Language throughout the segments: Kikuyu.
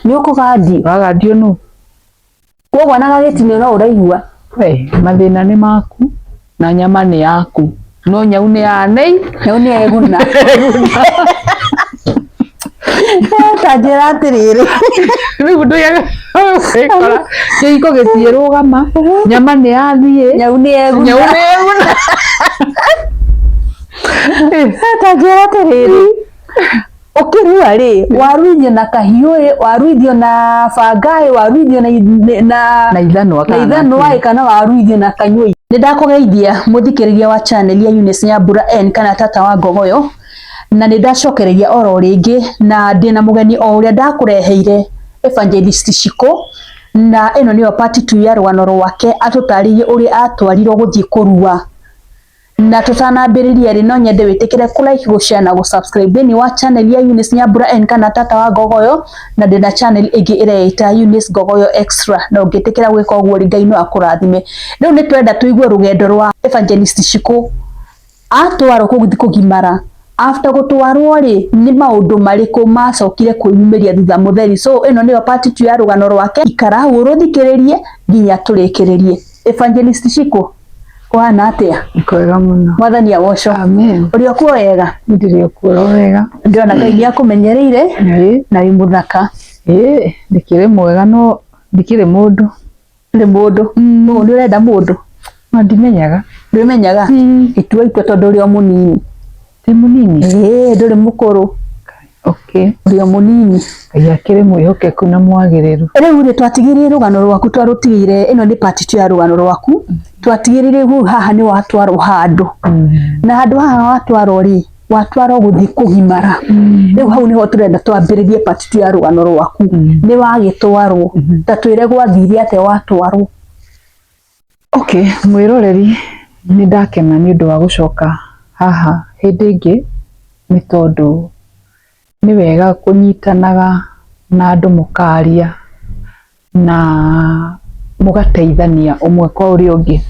Nĩ ũkũgandio. Wagandio nũ? Kwoguo ona gagĩtinio no ũraigua. We, mathĩna nĩ maku na nyama nĩ yaku no nyau nĩ ya nei. Nyau nĩ eguna. Ta njĩra atĩrĩrĩ. Rĩu ndũyaga wĩkora kĩhiko gĩtiĩrũgama, nyama nĩ yathiĩ, Nyau nĩ eguna. Nyau nĩ eguna. Ta njĩra atĩrĩrĩ. Ũkĩrua rĩ, waruithio na kahiũ ĩ, waruithio na banga ĩ, waruithio na na na ithanwa na kana ithanwa ĩ, kana waruithio na kanyũi. Nĩ ndakũgeithia mũthikĩrĩria wa channel ya Eunice Nyambura N kana tata wa Ngogoyo, na nĩ ndacokereria oro rĩngĩ na ndĩna mũgeni o ũrĩa ndakũreheire Evangelist Shiko, na ĩno nĩyo part 2 ya rũgano rwake atũtarĩirie ũrĩa atwarirwo gũthiĩ kũrua. Na tũtanambĩrĩria rĩ, no nyende wĩtĩkĩre kũ like, gũ share na gũ subscribe thĩinĩ wa channel ya Eunice Nyambura N kana tata wa Ngogoyo, na ndĩna channel ĩngĩ ĩreĩta Eunice Ngogoyo Extra, na ũngĩtĩkĩra gwĩka ũguo rĩ, Ngai no akũrathime. Rĩu nĩ twenda tũigue rũgendo rwa Evangelist Shiko atwarwo kũgĩthiĩ kũgimara. After gũtwarwo rĩ, nĩ maũndũ marĩkũ macokire kwĩyumĩria thutha mũtheri? So ĩno nĩyo part 2 ya rũgano rwake. Ikara hau ũrũthikĩrĩrie nginya tũrĩkĩrĩrie. Evangelist Shiko, kũhana atĩa? Kwega mũno. Mwathani agocwo. Amen. Ũrĩ o kuo wega? Ndĩrĩ o kuo wega. Ndĩrona Ngai nĩ akũmenyereire na wĩ mũthaka. Ĩĩ, ndĩkĩrĩ mwega no ndikĩrĩ mũndũ. Ndũrĩ mũndũ. Ũguo nĩ ũrenda mũndũ? No ndimenyaga. Ndwĩmenyaga? Itua itua tondũ ũrĩ o mũnini. Ndĩ mũnini? Ĩĩ, ndũrĩ mũkũrũ. Okay. Ũrĩ o mũnini. Ngai akĩrĩ mwĩhokeku na mwagĩrĩru. Rĩu rĩ, twatigĩrĩire rũgano rwaku, twarũtigĩire, ĩno nĩ part 2 ya rũgano rwaku. Twatigĩrĩire rĩu haha nĩ watwarwo handũ. Na handũ haha watwarwo rĩ, watwarwo gũthiĩ kũgimara. Rĩu hau nĩho tũrenda twambĩrĩrie part 2 ya rũgano rwaku. Nĩ wagĩtwarwo. Ta twĩre gwathire atĩa watwarwo. Okay, mwĩroreri nĩ ndakena nĩ ũndũ wa gũcoka haha hĩndĩ ĩngĩ nĩ tondũ nĩ wega kũnyitanaga na andũ mũkaria na mũgateithania ũmwe kwa ũrĩa ũngĩ.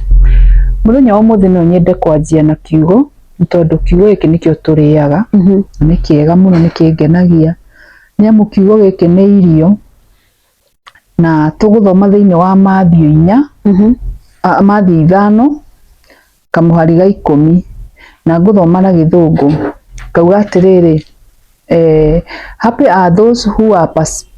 Mũthenya wa ũmũthĩ no nyende kwanjia na kiugo nĩ tondũ kiugo gĩkĩ nĩkĩo tũrĩaga na nĩ kĩega mũno nĩ kĩngenagia nĩ amu kiugo gĩkĩ nĩ irio na tũgũthoma thĩinĩ wa Mathiũ 4, Mathiũ 5 kamũhari ga 10 na ngũthoma na Gĩthũngũ ngauga atĩrĩrĩ, happy are those who are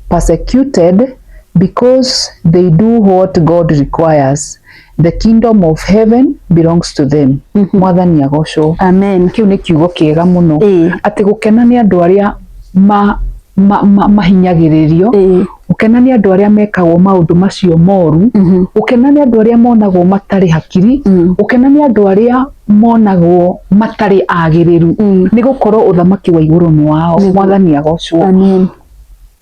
persecuted because they do what God requires. The kingdom of heaven belongs to them. Mwathani agocwo. Amen. Kĩu nĩ kiugo kĩega mũno. Atĩ gũkena nĩ andũ arĩa mahinyagĩrĩrio, gũkena nĩ andũ arĩa mekagwo maũndũ macio moru, gũkena nĩ andũ arĩa monagwo matarĩ hakiri, gũkena nĩ andũ arĩa monagwo matarĩ agĩrĩru, nĩ gũkorwo ũthamaki wa igũrũ nĩ wao. Mwathani agocwo. Amen.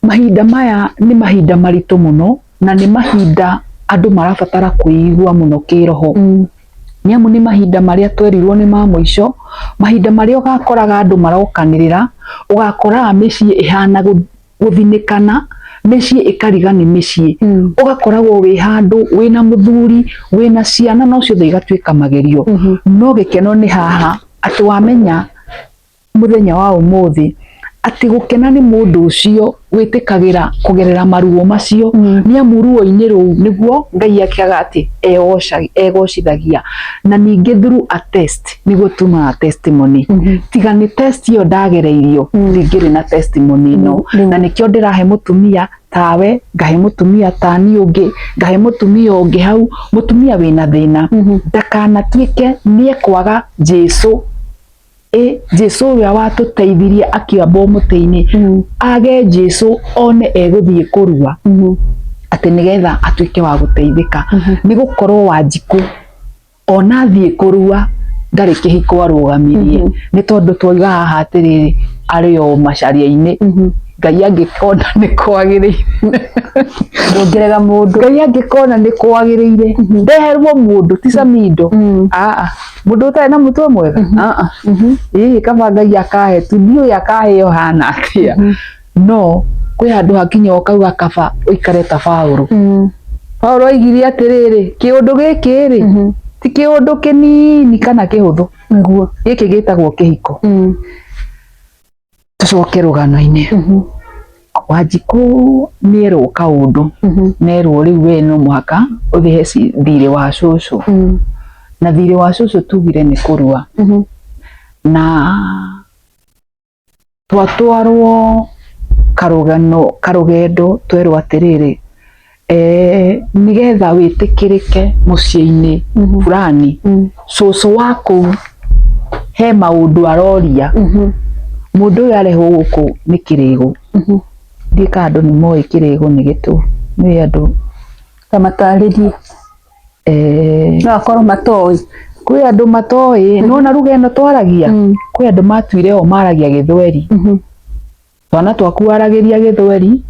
Mahinda maya nĩ mahinda maritũ mũno na nĩ mahinda andũ marabatara kwĩigua mũno kĩroho. Nĩ amu nĩ mahinda marĩa twerirwo nĩ ma mũico, mahinda marĩa ũgakoraga andũ marokanĩrĩra, ũgakoraga mĩciĩ ĩhana gũthinĩkana, mĩciĩ ĩkariga nĩ mĩciĩ. Ũgakoragwo wĩ handũ wĩna mũthuri, wĩna ciana no ciothe igatuĩka magerio. No gĩkeno nĩ haha atĩ wamenya mũthenya wa ũmũthĩ atĩ gũkena nĩ mũndũ ũcio wĩtĩkagĩra kũgerera maruo macio, nĩ amu ruo-inĩ rũu nĩguo Ngai akĩaga atĩ egocithagia. Na ningĩ through a test nĩguo tumaga testimony. Tiga nĩ test ĩyo ndagereirio ndingĩrĩ na testimony ĩno. Na nĩkĩo ndĩrahe mũtumia tawe, ngahe mũtumia tani ũngĩ, ngahe mũtumia ũngĩ hau, mũtumia wĩna thĩna ndakanatuĩke nĩekwaga Jesu. Ĩ Jesu ũrĩa watũteithirie akĩambwo mũtĩ-inĩ, age Jesu one egũthiĩ kũrua atĩ nĩgetha atuĩke wa gũteithĩka. Nĩ gũkorwo Wanjikũ ona athiĩ kũrua ndarĩ kĩhiko arũgamirie, nĩ tondũ twauga haha atĩrĩrĩ arĩ o macaria-inĩ. Ngai angĩkona nĩ kwagĩrĩire, ndũngĩrega mũndũ. Ngai angĩkona nĩ kwagĩrĩire ndeherwo mũndũ ti Samido, aa mũndũ ũtarĩ na mũtwe mwega, aa ĩĩ kaba Ngai akahe tu, ndiũĩ akaheo hana atĩa, no kwĩ handũ hakinya ũkauga kaba ũikare ta Paũlũ. Paũlũ oigire atĩrĩrĩ, kĩũndũ gĩkĩ rĩ ti kĩũndũ kĩnini kana kĩhũthũ, Nĩguo gĩkĩ gĩtagwo kĩhiko. Tũcoke rũgano-inĩ. Wanjikũ nĩerwo kaũndũ, nerwo rĩu we no mũhaka ũrĩhe thirĩ wa cũcũ, na thirĩ wa cũcũ tugire nĩ kũrua, na twatwarwo karũgano karũgendo twerwo atĩrĩrĩ, nĩgetha wĩtĩkĩrĩke mũciĩ-inĩ fulani, cũcũ wa kũu he maũndũ aroria, mũndũ ũyũ arehwo gũkũ nĩ kĩrĩgũ, ndiũĩ kana andũ nĩ moĩ kĩrĩgũ nĩ gĩtũ, nĩ andũ Kamatarĩrie. No akorwo matoĩ. Kwĩ andũ matoĩ, nĩwona ruga ĩno twaragia, kwĩ andũ matuire o maragia gĩthweri, twana twaku waragĩria gĩthweri,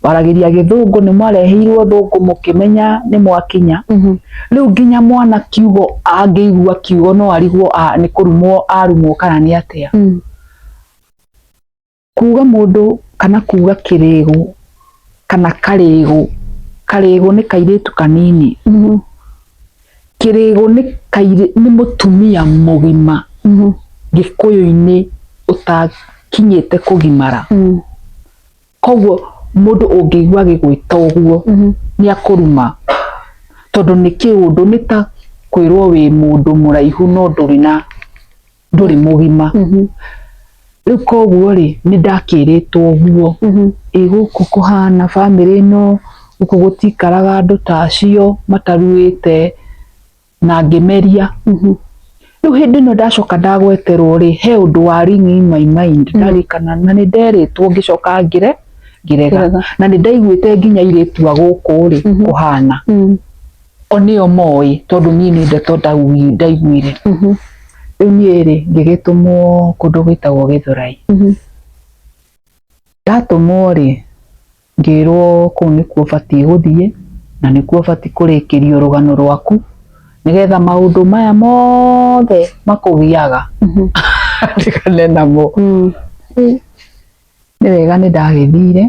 waragĩria gĩthũngũ, nĩ mwareheirwo thũngũ mũkĩmenya nĩ mwakinya, rĩu nginya mwana kiugo angĩigua kiugo no arigwo nĩ kũrumwo arumwo kana nĩ atĩa. Kuga mũndũ kana kuga kĩrĩgũ kana karĩgũ, karĩgũ nĩ kairĩtu kanini, kĩrĩgũ nĩ mũtumia mũgima gĩkũyũ-inĩ ũtakinyĩte kũgimara, koguo mũndũ ũngĩigua agĩgwĩta ũguo nĩ akũruma, tondũ nĩ kĩũndũ, nĩ ta kwĩrwo wĩ mũndũ mũraihu no ndũrĩ na ndũrĩ mũgima. Rĩu koguo rĩ, nĩ ndakĩrĩtwo ũguo, ĩ gũkũ kũhana bamĩrĩ ĩno, gũkũ gũtikaraga andũ ta acio mataruĩte, na ngĩmeria. Rĩu hĩndĩ ĩno ndacoka ndagweterwo rĩ, he ũndũ wa ring in my mind, ndarikana na nĩ nderĩtwo ngĩcoka ngĩrega, na nĩ ndaiguĩte nginya airĩtu a gũkũ rĩ kũhana, o nĩo moĩ tondũ niĩ nĩ ndeto ndaiguire. Rĩu niĩ rĩ, ngĩgĩtũmwo kũndũ gwĩtagwo Gĩthũrai. Ndatũmwo rĩ, ngĩrwo kũu nĩkuo ũbatiĩ gũthiĩ, na nĩkuo ũbatiĩ kũrĩkĩrio rũgano rwaku, nĩgetha maũndũ maya mothe makũgiaga ndigane namo. Nĩ wega nĩ ndagĩthire,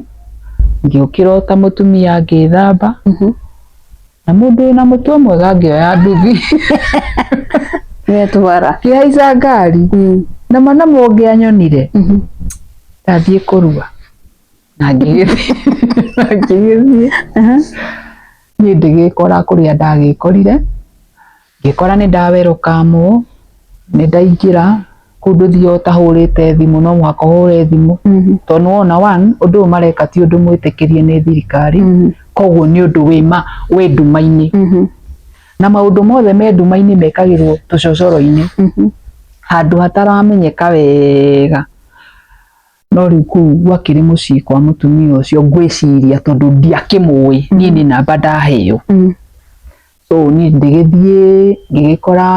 ngĩũkĩra o ta mũtumia ngĩthamba, na mũndũ wĩna mũtwe mwega ngĩoya nduthi. Wetwara. Ngĩhaica ngari, na ma namo ũngĩanyonire, ndathiĩ kũrua, na ngĩgĩthiĩ, niĩ ngĩgĩkora kũrĩa ndagĩkorire, ngĩkora nĩ ndawerokamwo, nĩ ndaingĩra, kũu ndũthiaga ũtahũrĩte thimũ, no mũhaka ũhũre thimũ, tondũ nĩwona one, ũndũ ũyũ mareka ti ũndũ mwĩtĩkĩrie nĩ thirikari, koguo nĩ ũndũ wĩ nduma-inĩ, na maũndũ mothe me nduma-inĩ mekagĩrwo tũcocoro-inĩ, handũ hataramenyeka wega, no rĩu kũu gwakĩrĩ mũciĩ kwa mũtumia ũcio ngwĩciria tondũ ndiakĩmũĩ, niĩ nĩ namba ndaheo. So niĩ ngĩgĩthiĩ ngĩgĩkora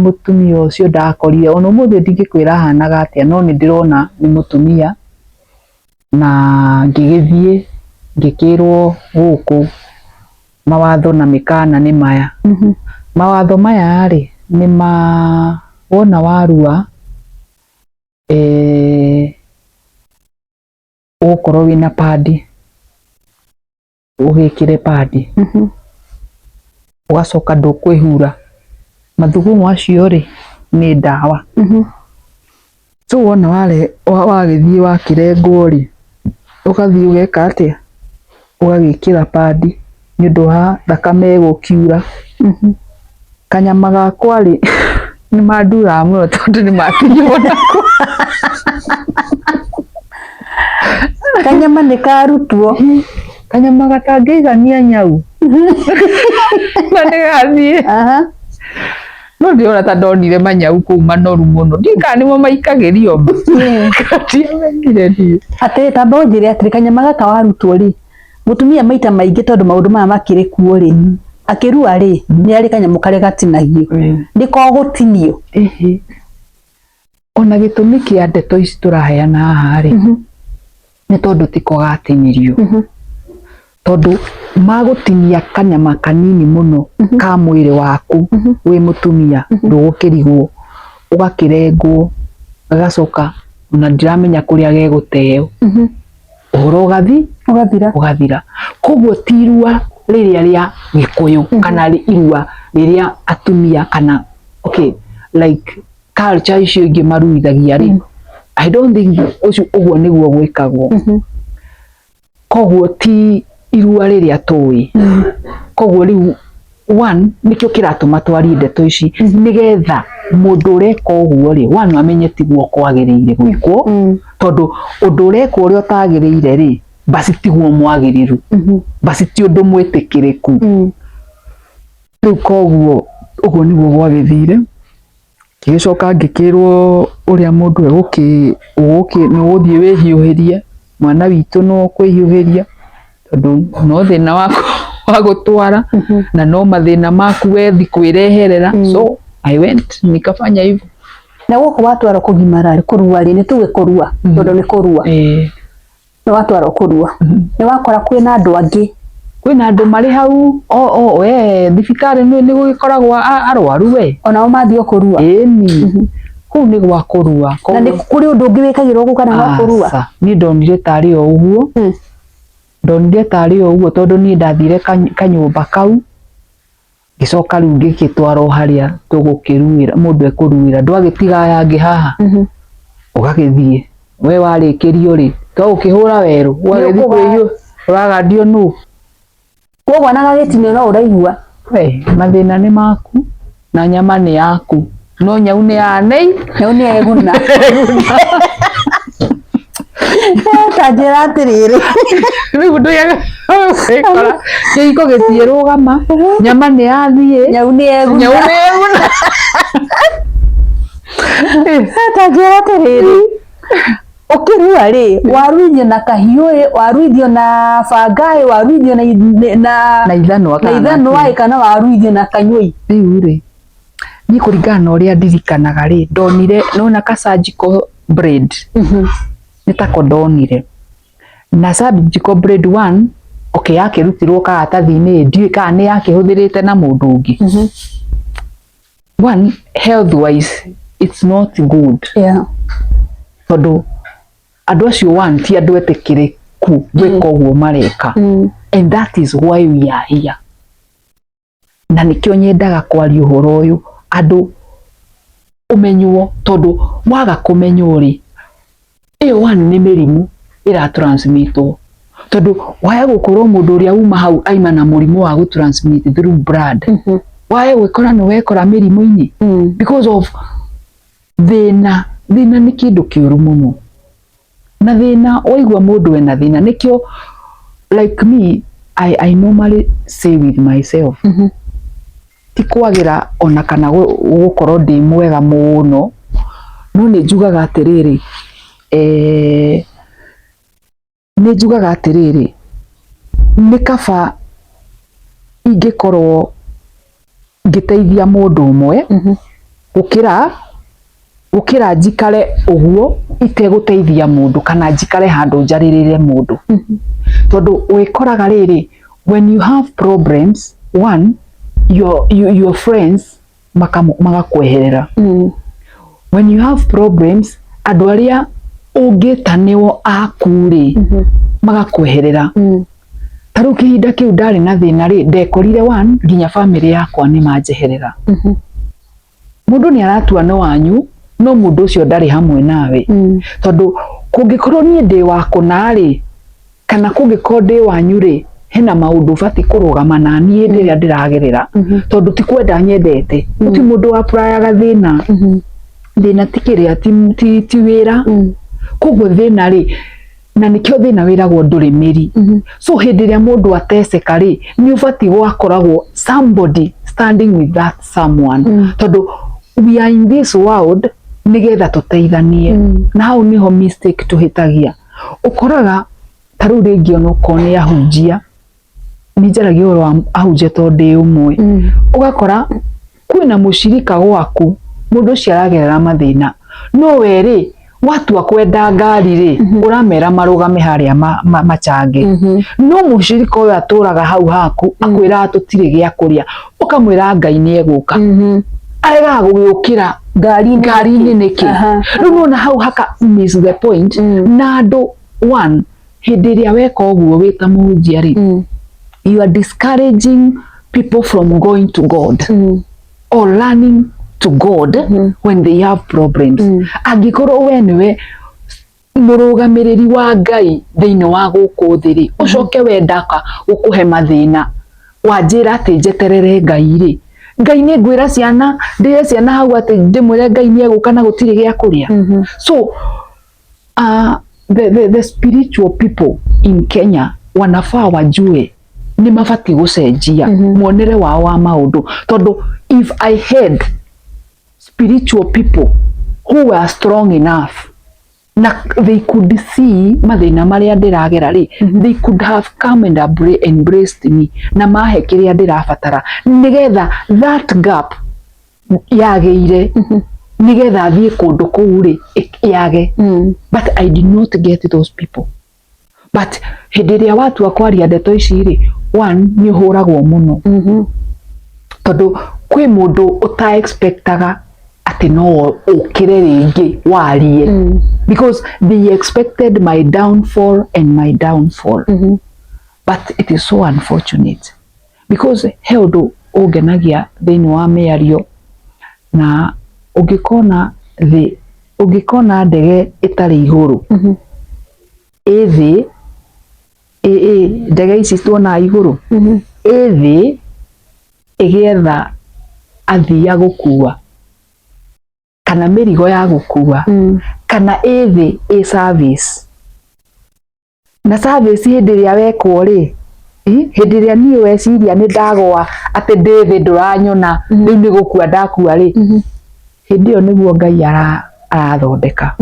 mũtumia ũcio ndakorire, ona ũmũthĩ ndingĩkwĩra ahanaga atĩa, no nĩ ndĩrona nĩ mũtumia, na ngĩgĩthiĩ ngĩkĩrwo gũkũ mawatho na mĩkana nĩ maya. Mawatho maya rĩ, nĩ ma wona warua, ũgũkorwo wĩna padi, ũgĩkĩre padi, ũgacoka ndũkwĩhura, mathugumo acio rĩ nĩ ndawa. So wona wagĩthiĩ wakĩrengwo rĩ, ũgathiĩ ũgeka atĩa, ũgagĩkĩra padi nĩ ũndũ wa thakame ĩgũkiura. Kanyama gakwa rĩ, nĩ manduraga mũno tondũ nĩ matigirwo nako. Kanyama nĩ karutwo. Kanyama gatangĩigania nyau na nĩ gathiĩ. No ndĩrona ta ndonire manyau kũu manoru mũno, ndiũĩ kana nĩmo maikagĩrio ma, ndiamenyire niĩ. Atĩrĩ, tamba ũnjĩre atĩrĩ, kanyama gaka warutwo rĩ, mũtumia maita maingĩ tondũ maũndũ maya makĩrĩ kuo rĩ, akĩrua rĩ, nĩ arĩ kanyamũ karĩa gatinagio, nĩko gũtinio? Ona gĩtũmi kĩa ndeto ici tũraheana haha rĩ, nĩ tondũ tiko gatinirio, tondũ magũtinia kanyama kanini mũno ka mwĩrĩ waku wĩ mũtumia, ndũgũkĩrigwo, ũgakĩrengwo, gagacoka ona ndiramenya kũrĩa gegũteo, ũhoro ũgathira, ũgathira. Koguo ti irua rĩrĩa rĩa gĩkũyũ kana irua rĩrĩa atumia kana okay like culture icio ingĩ maruithagia rĩ, I don't think ũcio ũguo nĩguo gwĩkagwo. Koguo ti irua rĩrĩa tũĩ. Koguo rĩu one nĩkĩo kĩratũma twarie ndeto ici, nĩgetha mũndũ ũreka ũguo rĩ, one amenye tiguo kwagĩrĩire gwĩkwo, tondũ ũndũ ũrekwo ũrĩa ũtagĩrĩire rĩ, basi tiguo mwagĩrĩru, basi ti ũndũ mwĩtĩkĩrĩku. Rĩu koguo ũguo nĩguo gwagĩthire. Ngĩgĩcoka ngĩkĩrwo ũrĩa mũndũ egũkĩ ũgũkĩ nĩ ũgũthiĩ wĩhiũhĩrie, mwana witũ no ũkwĩhiũhĩria tondũ no thĩna waku wa gũtwara na no mathĩna maku wethi kwĩreherera. So I went nikafanya hivyo. Na gũkũ watwarwo kũgimara rĩ, kũrua rĩ, nĩ tuge kũrua tondũ nĩ kũrua. Nĩ watwarwo kũrua nĩ wakora kwĩna andũ angĩ? Kwĩna andũ marĩ hau o we thibitarĩ nĩ gũgĩkoragwo arwaru we. Onao mathiĩ o kũrua? Ĩni, kũu nĩ gwa kũrua. Na nĩ kũrĩ ũndũ ũngĩ wĩkagĩrwo gũkũ kana gwa kũrua? Aca, niĩ ndonire tarĩ o ũguo. Ndonire tarĩ o ũguo tondũ niĩ ndathire kanyũmba kau, ngĩcoka rĩu ngĩgĩtwarwo harĩa tũgũkĩruĩra, mũndũ ekũruĩra, ndwagĩtiga aya angĩ haha, ũgagĩthiĩ we warĩkĩrio rĩ, twagũkĩhũra werũ, ũgagĩthiĩ kwĩhiũ ũragandio nũ? Koguo ona gagĩtinio no ũraigua. We mathĩna nĩ maku na nyama nĩ yaku, no nyau nĩ ya nei. Nyau nĩ eguna. Ta njĩra atĩrĩrĩ. Rĩu ndũgekora kĩhiko gĩtiĩrũgama, nyama nĩ yathiĩ, nyau nĩ eguna. Nyau nĩ eguna. Ta njĩra atĩrĩrĩ, ũkĩrua rĩ, waruithio na kahiũ ĩ, waruithio na banga ĩ, waruithio na na na ithanwa na ithanwa ĩ, kana waruithio na kanyũi? Rĩu rĩ, niĩ kũringana na ũrĩa ndirikanaga rĩ, ndonire nona ka surgical blade, nĩ tako ndonire. Na surgical blade one, okay, yakĩrutirwo karatathi-inĩ, ndiũĩ kana nĩ yakĩhũthĩrĩte na mũndũ ũngĩ. One, health wise it's not good. Tondũ andũ acio one ti andũ etĩkĩrĩku gwĩka ũguo mareka. And that is why we are here. Na nĩkĩo nyendaga kwaria ũhoro ũyũ andũ ũmenywo, tondũ waga kũmenywo rĩ, ĩyo one nĩ mĩrimũ ĩra transmitwo, tondũ waya gũkorwo mũndũ ũrĩa uma hau aima na mũrimũ wa gũ transmit through blood, waya gwĩkora nĩ wekora mĩrimũ-inĩ because of thĩna. Thĩna nĩ kĩndũ kĩũru mũno, na thĩna waigua mũndũ ena thĩna, nĩkĩo like me I normally say with myself, ti kwagĩra ona kana gũkorwo ndĩ mwega mũno, no nĩ njugaga atĩrĩrĩ, nĩ njugaga atĩrĩrĩ, nĩ kaba ingĩkorwo ngĩteithia mũndũ ũmwe gũkĩra njikare ũguo itegũteithia mũndũ, kana njikare handũ njarĩrĩre mũndũ. Tondũ wĩkoraga rĩrĩ, when you have problems, one, your friends magakweherera. When you have problems, andũ arĩa ũngĩta nĩo aku rĩ, magakweherera. Ta rĩu kĩhinda kĩu ndarĩ na thĩna rĩ, ndekorire one, nginya bamĩrĩ yakwa nĩ manjeherera. Mũndũ nĩ aratua nĩ wanyu, no mũndũ ũcio ndarĩ hamwe nawe. Tondũ kũngĩkorwo niĩ ndĩ wa kũna rĩ, kana kũngĩkorwo ndĩ wanyu rĩ, hena maũndũ ũbatiĩ kũrũgama na niĩ hĩndĩ ĩrĩa ndĩragerera, tondũ ti kwenda nyendete. Gũtirĩ mũndũ wa-apply-aga thĩna. Thĩna ti kĩrĩa, ti wĩra. Koguo thĩna rĩ, na nĩkĩo thĩna wĩragwo ndũrĩ mĩri. So hĩndĩ ĩrĩa mũndũ ateceka rĩ, nĩ ũbatiĩ gwakoragwo somebody standing with that someone. Tondũ we are in this world nĩgetha tũteithanie. Na hau nĩho mistake tũhĩtagia. Ũkoraga ta rĩu rĩngĩ onokorwo nĩ ahunjia, nĩ njaragia ũhoro wa ahunjia tondũ ndĩ ũmwe. Ũgakora kwĩna mũcirika gwaku, mũndũ ũcio aragerera mathĩna, no we rĩ, watua kwenda ngari rĩ, ũramera marũgame harĩa machange. No mũcirika ũyũ atũraga hau haku, akwĩraga tũtirĩ gĩa kũrĩa, ũkamwĩra Ngai nĩ egũka. Aregaga gũgĩũkĩra ngari-inĩ nĩkĩ? Rĩu nĩwona hau haka miss the point. Na andũ one, hĩndĩ ĩrĩa weka ũguo wĩ ta mũhunjia rĩ, you are discouraging people from going to God or learning to God when they have problems. Angĩkorwo we nĩwe Mũrũgamĩrĩri wa Ngai thĩinĩ wa gũkũ thĩ rĩ, ũcoke wendaka gũkũhe mathĩna, wanjĩra atĩ njeterere Ngai rĩ, Ngai nĩ ngwĩra ciana, ndĩre ciana hau atĩ ndĩmwĩre Ngai nĩ egũka na gũtirĩ gĩa kũrĩa. So the spiritual people in Kenya wanafaa wajue nĩ mabatiĩ gũcenjia muonere wao wa maũndũ, tondũ if I had spiritual people who were strong enough na they could see mathĩna marĩa ndĩragera rĩ, they could have come and embraced me na mahe kĩrĩa ndĩrabatara nĩgetha that gap yagĩire, nĩgetha thiĩ kũndũ kũu rĩ yage. But I did not get those people. But hĩndĩ ĩrĩa watua kwaria ndeto ici rĩ, one, nĩ ũhũragwo mũno, tondũ kwĩ mũndũ ũta expectaga atĩ no ũkĩre rĩngĩ warie, because they expected my downfall and my downfall. But it is so unfortunate, because he ũndũ ũngenagia thĩinĩ wa mĩario, na ũngĩkona thĩ, ũngĩkona ndege ĩtarĩ igũrũ, ĩ thĩ, ĩ ndege ici tuonaga igũrũ, ĩ thĩ ĩgĩetha athii a gũkua kana mĩrigo ya gũkua, kana ĩ thĩ ĩ service na service. Hĩndĩ ĩrĩa wekwo rĩ, hĩndĩ ĩrĩa niĩ weciria nĩ ndagwa, atĩ ndĩ thĩ ndũranyona, rĩu nĩ gũkua ndakua rĩ, hĩndĩ ĩyo nĩguo Ngai arathondeka.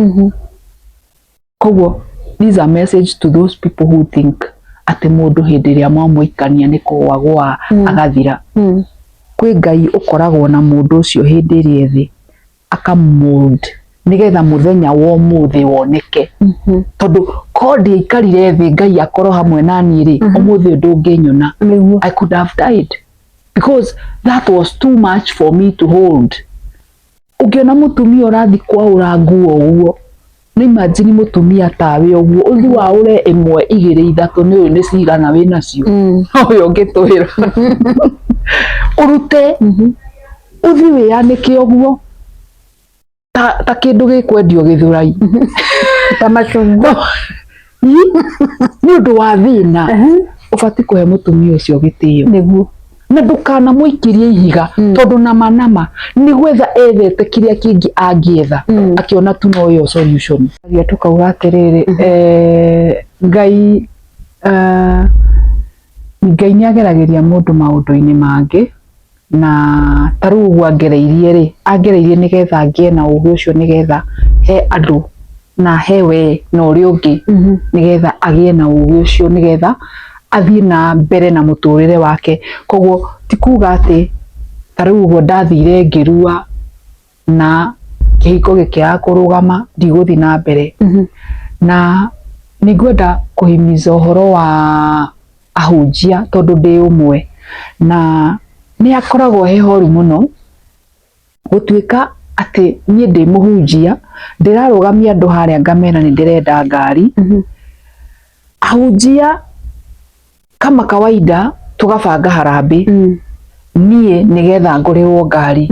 Koguo this is a message to those people who think atĩ mũndũ hĩndĩ ĩrĩa mwamũikania nĩ kũgwa gwa agathira. Kwĩ Ngai ũkoragwo na mũndũ ũcio hĩndĩ ĩrĩa ĩthĩ akamold nĩgetha mũthenya wa ũmũthĩ woneke, tondũ ko ndiaikarire thĩ Ngai akorwo hamwe na niĩ rĩ, ũmũthĩ ũyũ ndũngĩnyona. I could have died because that was too much for me to hold. Ũngĩona mũtumia ũrathi kwaũra nguo ũguo, nĩ imagine mũtumia tawe ũguo ũthi waũre ĩmwe, igĩrĩ, ithatũ, nĩ ũyũ nĩ cigana wĩ nacio, ũyũ ũngĩtwĩra ũrute ũthi wĩyanĩke ũguo ta kĩndũ gĩkwendio Gĩthũrai. Ta macungwa. Nĩ ũndũ wa thĩna, ũbatiĩ kũhe mũtumia ũcio gĩtĩo na ndũkanamũikĩrie ihiga, tondũ nama nama nĩ gwetha ethete kĩrĩa kĩngĩ angĩetha, akĩona tu no ĩyo solution. Tukauga atĩrĩrĩ, Ngai, Ngai nĩ ageragĩria mũndũ maũndũ-inĩ mangĩ, na ta rĩu ũguo angereirie rĩ, angereirie nĩgetha ngĩe na ũgĩ ũcio, nĩgetha he andũ na he we na ũrĩa ũngĩ, nĩgetha agĩe na ũgĩ ũcio, nĩgetha athiĩ na mbere na mũtũrĩre wake. Koguo ti kuga atĩ ta rĩu ũguo ndathire ngĩrua na kĩhiko gĩkĩaga kũrũgama ndigũthiĩ na mbere. Na nĩ ngwenda kũhimiza ũhoro wa ahunjia, tondũ ndĩ ũmwe na nĩ hakoragwo he horu mũno gũtuĩka atĩ niĩ ndĩ mũhunjia, ndĩrarũgamia andũ harĩa ngamera nĩ ndĩrenda ngari. Ahunjia kama kawaida tũgabanga harambĩ niĩ nĩgetha ngũrĩrwo ngari,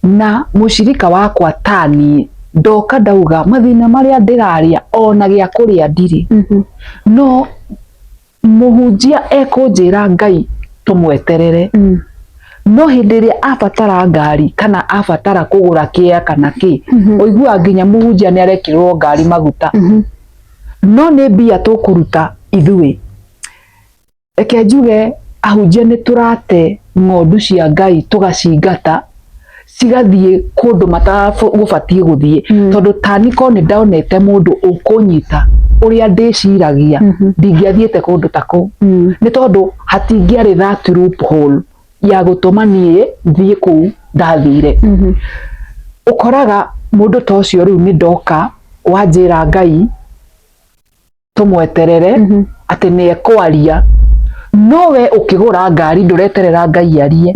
na mũcirika wakwa taniĩ ndoka ndauga mathĩna marĩa ndĩrarĩa, ona gĩa kũrĩa ndirĩ, no mũhunjia ekũnjĩra Ngai tũmweterere. No hĩndĩ ĩrĩa abatara ngari kana abatara kũgũra kĩa kana kĩ, ũiguaga nginya mũhunjia nĩ arekĩrĩrwo ngari maguta, no nĩ mbia tũkũruta ithuĩ. Reke njuge ahunjia nĩ tũrate ng'ondu cia Ngai, tũgacingata cigathiĩ kũndũ matagũbatiĩ gũthiĩ, tondũ tani ko nĩ ndonete mũndũ ũkũnyita ũrĩa ndĩciragia, ndingĩathiĩte kũndũ ta kũu, nĩ tondũ hatingĩarĩ that loophole ya gũtũma niĩ thiĩ kũu ndathire. Ũkoraga mũndũ ta ũcio rĩu nĩ ndoka wanjĩra Ngai tũmweterere atĩ nĩ ekwaria, no we ũkĩgũra ngari ndũreterera Ngai arie.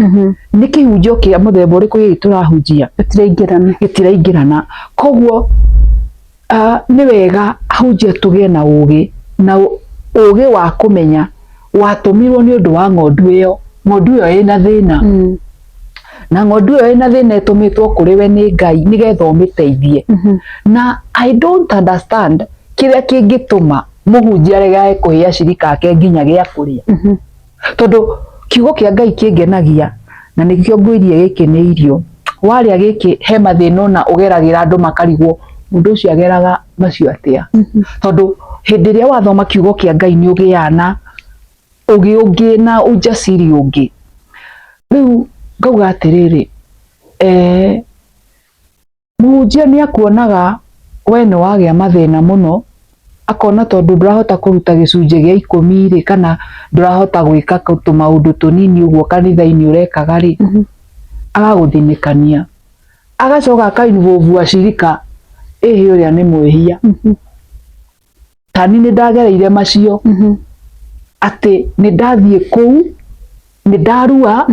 Nĩ kĩhunjio kĩa mũthemba ũrĩkũ gĩkĩ tũrahunjia? Gĩtiraingĩrana. Gĩtiraingĩrana. Koguo nĩ wega ahunjia tũgĩe na ũgĩ, na ũgĩ wa kũmenya watũmirwo nĩ ũndũ wa ng'ondu ĩyo, ng'ondu ĩyo ĩna thĩna, na ng'ondu ĩyo ĩna thĩna ĩtũmĩtwo kũrĩ we nĩ Ngai nĩgetha ũmĩteithie. Na I don't understand. Kĩrĩa kĩngĩtũma mũhunjia aregage kũhe acirika ake nginya gĩa kũrĩa, tondu kiugo kĩa Ngai kĩngenagia na nĩkĩo ngwĩrie gĩkĩ nĩ irio. Warĩa gĩkĩ he mathĩna ona ũgeragĩra andũ makarigwo mũndũ ũcio ageraga macio atĩa, tondu hĩndĩ ĩrĩa wathoma kiugo kĩa Ngai nĩ ũgĩaga na ũgĩ ũngĩ na ujasiri ũngĩ. Rĩu ngauga atĩrĩrĩ, mũhunjia nĩ akuonaga we nĩ wagĩa mathĩna mũno, akona tondũ ndũrahota kũruta gĩcunjĩ gĩa 10 rĩ, kana ndũrahota gwĩka tũmaũndũ tũnini ũguo kanitha-inĩ ũrekaga rĩ, agagũthinĩkania, agacoka aka involve acirika, ĩhĩ ũrĩa nĩ mwĩhia. Tani nĩ ndagereire macio, atĩ nĩ ndathiĩ kũu, nĩ ndarua,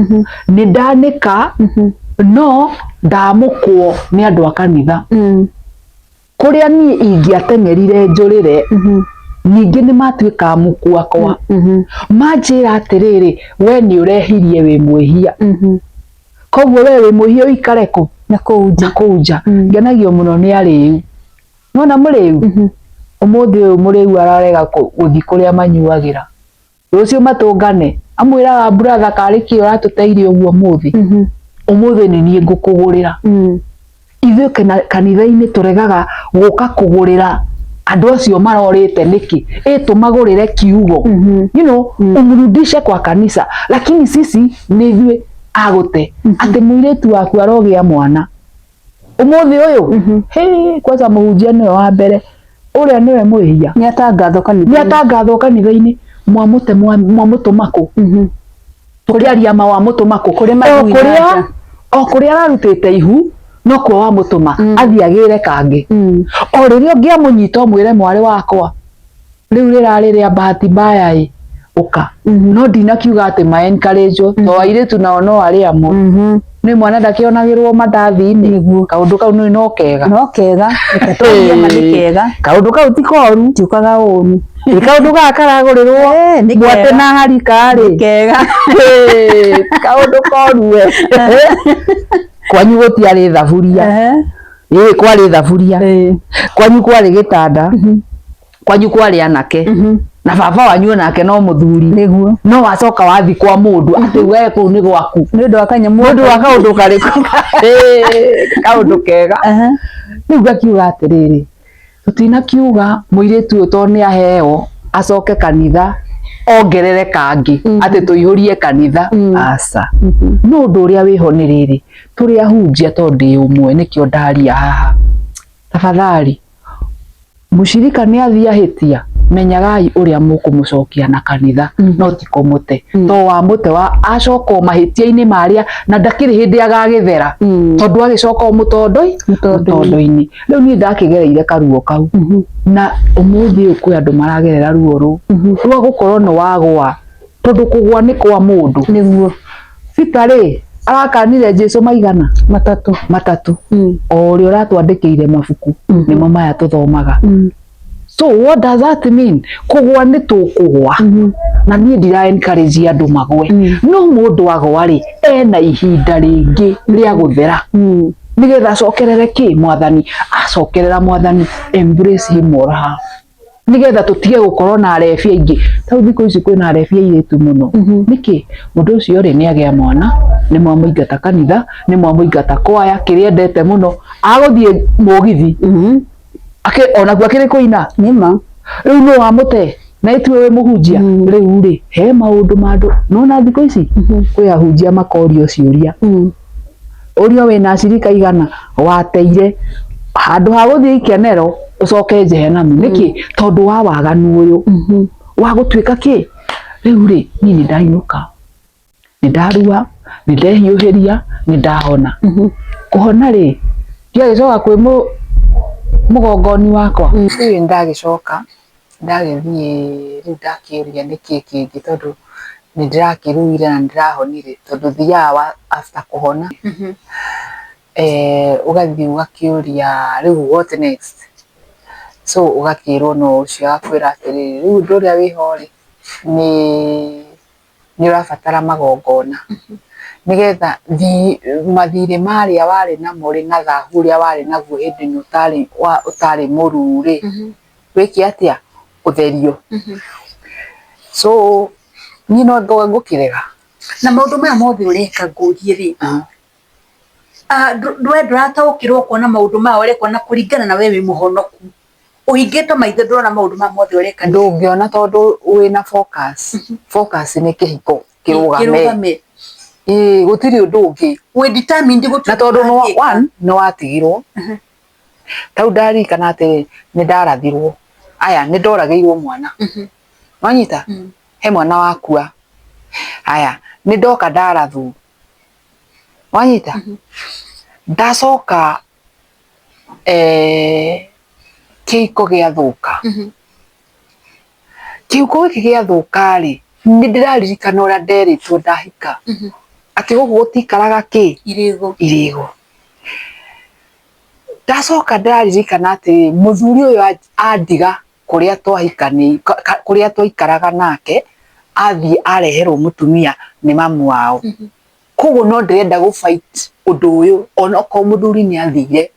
nĩ ndanĩka, no ndamũkwo nĩ andũ a kanitha. Kũrĩa niĩ ingĩateng'erire njũrĩre, ningĩ nĩ matuĩka amuku akwa. Manjĩra atĩrĩrĩ, we nĩ ũrehirie wĩ mwĩhia, koguo we wĩ mwĩhia ũikare kũ? Na kũu nja. Na kũu nja. Ngenagio mũno nĩ arĩu. Nona mũrĩu? Ũmũthĩ ũyũ mũrĩu ararega gũthiĩ kũrĩa manyuagĩra. Rũciũ matũngane, amwĩraga brother karĩ kĩ ũratũteire ũguo ũmũthĩ? Ũmũthĩ nĩ niĩ ngũkũgũrĩra. Ithuĩ kanitha-inĩ tũregaga gũka kũgũrĩra andũ acio marorĩte nĩkĩ? Ĩ tũmagũrĩre kiugo. You know, umrudishe kwa kanisa. Lakini sisi nĩ ithuĩ agũte. Atĩ mũirĩtu waku arogĩa mwana. Ũmũthĩ ũyũ, hĩ, kwanza mũhunjia nĩwe wa mbere, ũrĩa nĩwe mwĩhia. Nĩ atangathwo kanitha-inĩ. Nĩ atangathwo kanitha-inĩ, mwamũte mwamũtũma kũ? Tũkĩaria ma wamũtũma kũ? Kũrĩ mathuĩ na nja. O kũrĩa ararutĩte ihu, no kuo wamũtũma, athiĩ agĩre kangĩ. O rĩrĩa ũngĩamũnyita ũmwĩre mwarĩ wakwa, rĩu rĩrarĩ rĩa bahati mbaya ĩ, ũka. No ndinakiuga atĩ ma encourage to airĩtu nao no arĩ amwe. Nĩ mwana ndakĩonagĩrwo mandathi-inĩ. Kaũndũ kau nĩ no kega. No kega, reke twarie ma nĩ kega. Kaũndũ kau ti koru. Tiukaga ũru. Ĩ kaũndũ gaka karagũrĩrwo Nĩ mwate kega. na harika rĩ. Nĩ kega. Kaũndũ koru we. Kwanyu gũtiarĩ thaburia. Ĩ kwarĩ thaburia. Kwanyu kwarĩ gĩtanda. Kwanyu kwarĩ anake. Na baba wanyu onake no mũthuri. Nĩguo. No wacoka wathi kwa mũndũ atĩ we kũu nĩ gwaku. Nĩ ũndũ wa kanyamũ. Nĩ ũndũ wa kaũndũ karĩkũ? Kaũndũ kega. Rĩu ngakiuga atĩrĩrĩ, tũtinakiuga mũirĩtu ũyũ tondũ nĩ aheo acoke kanitha ongerere kangĩ atĩ tũihũrie kanitha. Aca. No ũndũ ũrĩa wĩho nĩ rĩrĩ, tũrĩ ahunjia tondũ ndĩ ũmwe nĩkĩo ndaria haha. Tafadhali, mũcirika nĩ athiĩ ahĩtia, menyagai ũrĩa mũkũmũcokia na kanitha, no ti kũmũte. To wamũte wa acoka o mahĩtia-inĩ marĩa na ndakĩrĩ hĩndĩ agagĩthera, tondũ agĩcoka o mũtondo-inĩ. Rĩu niĩ ndakĩgereire karuo kau, na ũmũthĩ ũyũ kwĩ andũ maragerera ruo rũu rwa gũkorwo nĩ wagũa, tondũ kũgũa nĩ kwa mũndũ. Nĩguo. Peter rĩ, arakanire Jesu maigana? Matatũ. Matatũ. O ũrĩa ũratwandĩkĩire mabuku, nĩmo maya tũthomaga. So what does that mean? Kũgũa nĩ tũkũgũa. Na niĩ ndira encourage andũ magwe. No mũndũ agũa rĩ, ena ihinda rĩngĩ rĩa gũthera. Nĩgetha acokerere kĩ mwathani? Acokerera mwathani, embrace him or her. Nĩgetha tũtige gũkorwo na arebi aingĩ. Ta rĩu thikũ ici kwĩna arebi airĩtu mũno. Nĩkĩ? Mũndũ ũcio rĩ nĩ agĩa mwana, nĩ mwamũingata kanitha, nĩ mwamũingata kwaya, kĩrĩa endete mũno, agũthiĩ mũgithi. Onakuo akĩrĩ kũina. Nĩma. Rĩu nũ wamũte? Na ĩtue wĩ mũhunjia. Rĩu rĩ, he maũndũ ma andũ. Nĩwona thikũ ici kwĩ ahunjia makorio ciũria. Ũrio wĩna acirika igana, wateire. Handũ ha gũthiĩ ikenero, ũcoke Jehenamu. Nĩkĩ? Tondũ wa waganu ũyũ. Wa gũtuĩka kĩ? Rĩu rĩ, niĩ nĩ ndainũka. Nĩ ndarua, nĩ ndehiũhĩria, nĩ ndahona. Kũhona rĩ, ndiagĩcoka kwĩ mũgongoni wakwa. Rĩu nĩ ndagĩcoka, ndagĩthiĩ rĩu ndakĩũria nĩkĩ kĩngĩ tondũ nĩ ndĩrakĩruire na nĩ ndĩrahonire tondũ thiaga after kũhona. Ũgathiĩ ũgakĩũria rĩu what next? So ũgakĩrwo no ũcio agakwĩra atĩrĩrĩ, rĩu ũndũ ũrĩa wĩho rĩ, nĩ ũrabatara magongona nĩgetha mathirĩ marĩa warĩ namo rĩ na thahu ũrĩa warĩ naguo hĩndĩ ĩno ũtarĩ mũruu rĩ, Wĩke atĩa? Ũtherio. So niĩ no ngũkĩrega. Na maũndũ maya mothe ũreka ngũrie rĩ, we ndũrataũkĩrwo kuona maũndũ maya ũrekwo na kũringana na we wĩ mũhonoku, ũhingĩte maitho ndũrona maũndũ maya mothe ũreka? Ndũngĩona tondũ wĩna focus. Focus nĩ kĩhiko kĩrũgame. Ĩĩ, gũtirĩ ũndũ ũngĩ. Wĩ determined gũtirĩ. Na tondũ one nĩ watigirwo. Tau ndaririkana atĩ nĩ ndarathirwo. Aya, nĩ ndoragĩirwo mwana. Wanyita? He mwana wakua. Aya, nĩ ndoka ndarathwo. Wanyita? Ndacoka kĩhiko gĩathũka. Kĩhiko gĩkĩ gĩathũka rĩ, nĩ ndĩraririkana ũrĩa nderĩtwo ndahika. Atĩ gũkũ gũtikaraga kĩ? Irĩgo. Irĩgo. Ndacoka ndĩraririkana atĩ mũthuri ũyũ andiga kũrĩa twahikani, kũrĩa twaikaraga nake, athiĩ areherwo mũtumia nĩ mamu wao. Koguo no ndĩrenda gũ fight ũndũ ũyũ onokorwo mũthuri nĩ athire.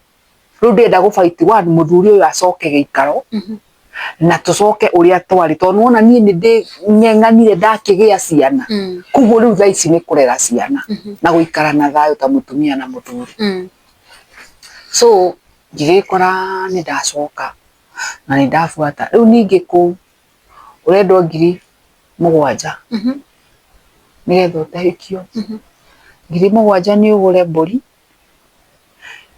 Rĩu ndĩrenda gũ fight one mũthuri ũyũ acoke gĩikaro na tũcoke ũrĩa twarĩ, tondũ nĩwona niĩ nĩ ndĩng'eng'anire ndakĩgĩa ciana. Koguo rĩu thaa ici nĩ kũrera ciana na gũikara na thayũ ta mũtumia na mũthuri. So ngĩgĩkora nĩ ndacoka na nĩ ndabuata. Rĩu ningĩ kũu ũrendwo 7,000 nĩgetha ũtahĩkio. 7,000 nĩ ũgũre mbũri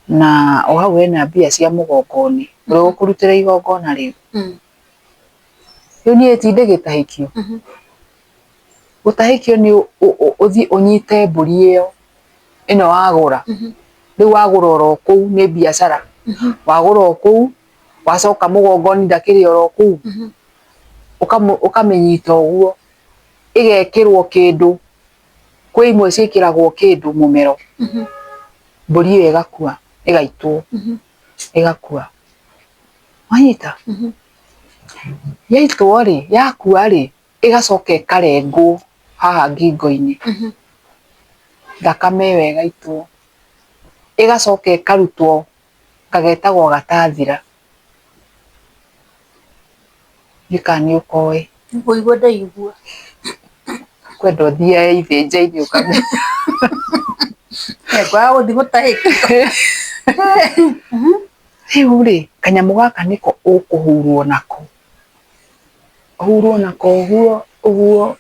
na o hau hena mbia cia mũgongoni ũrĩa ũgũkũrutĩra igongona rĩu. Rĩu niĩ ti ndĩgĩtahĩkio. Gũtahĩkio nĩ ũthiĩ ũnyite mbũri ĩyo ĩno wagũra. Rĩu wagũra oro kũu nĩ biacara. Wagũra o kũu, wacoka mũgongoni ndakĩrĩ oro kũu, ũkamĩnyita ũguo, ĩgekĩrwo kĩndũ, kwĩ imwe ciĩkĩragwo kĩndũ mũmero, mbũri ĩyo ĩgakua, ĩgaitwo, ĩgakua. Wanyita? Yaitwo rĩ, yakua rĩ, ĩgacoka ĩkarengwo haha ngingo-inĩ, thakame ĩyo ĩgaitwo, ĩgacoka ĩkarutwo kagetagwo gatathira. Ndiũĩ kana nĩ ũkoĩ. Kũigua ndaigua. Kwenda ũthiage ithĩnja-inĩ ũkamenya. Kwaga gũthiĩ gũtahĩka. Rĩu rĩ, kanyamũ gaka nĩko ũkũhurwo nako. Ũhurwo nako ũguo ũguo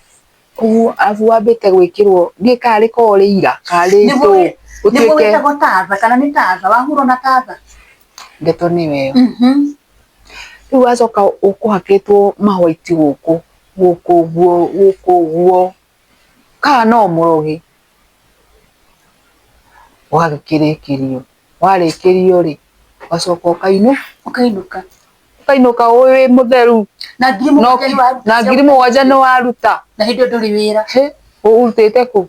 ũguo, arabu wambĩte gwĩkĩrwo, ndiũĩ kana rĩkoragwo rĩ ira kana rĩ ndũ. Nĩguo wĩtagwo tatha kana nĩ tatha, wahurwo na tatha? Ndeto nĩyo ĩyo. Rĩu wacoka ũkũhakĩtwo mahwaiti gũkũ, gũkũ ũguo, gũkũ ũguo, kana no mũrogi. Ũgagĩkĩrĩkĩrio, warĩkĩrio rĩ, ũgacoka ũkainũka. Ũkainũka. Ũkainũka wĩ mũtheru. Na 7,000 nĩ waruta. Na 7,000 nĩ waruta. Na hĩndĩ ĩyo ndũrĩ wĩra. Hĩ, ũrutĩte kũ?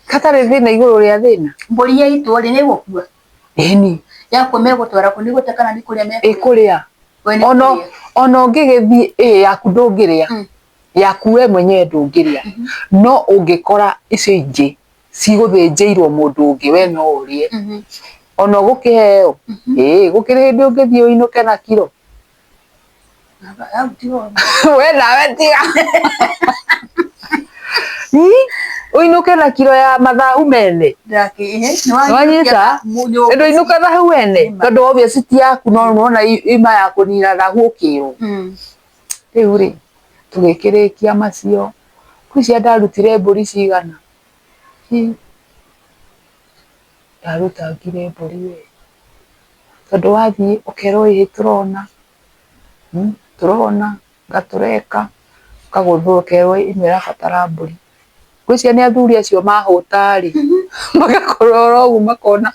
Hatarĩ thĩna igũrũ rĩa thĩna. Mbũri yaitwo rĩ, nĩ ĩgũkua? Ĩni. Yakua megũtwara kũ? Nĩ gũte kana nĩ kũrĩa mekũrĩa? Ĩkũrĩa. Ona ũngĩgĩthiĩ, ĩ yaku ndũngĩrĩa. Yaku we mwenyewe ndũngĩrĩa. No ũngĩkora icio ingĩ cigũthĩnjĩirwo mũndũ ũngĩ we no ũrĩe. Ona ũgũkĩheo, ĩĩ gũkĩrĩ hĩndĩ ũngĩthiĩ ũinũke na kiro. We nawe tiga. Ũinũke na kiro ya mathahu mene. Wanyita? Ndũinũka thahu wene tondũ obvious ti yaku no nĩwona ima ya kũnina thahu ũkĩrwo. Rĩu rĩ, tũgĩkĩrĩkia macio, ngwĩciria ndarutire mbũri cigana? Ndarutangire mbũri we, tondũ wathiĩ ũkerwo ĩĩ tũrona, tũrona, anga tũreka, ũkagũthwo ũkerwo ĩno ĩrabatara mbũri. Ngwĩciria nĩ athuri acio mahũta rĩ, magakũrora ũguo makona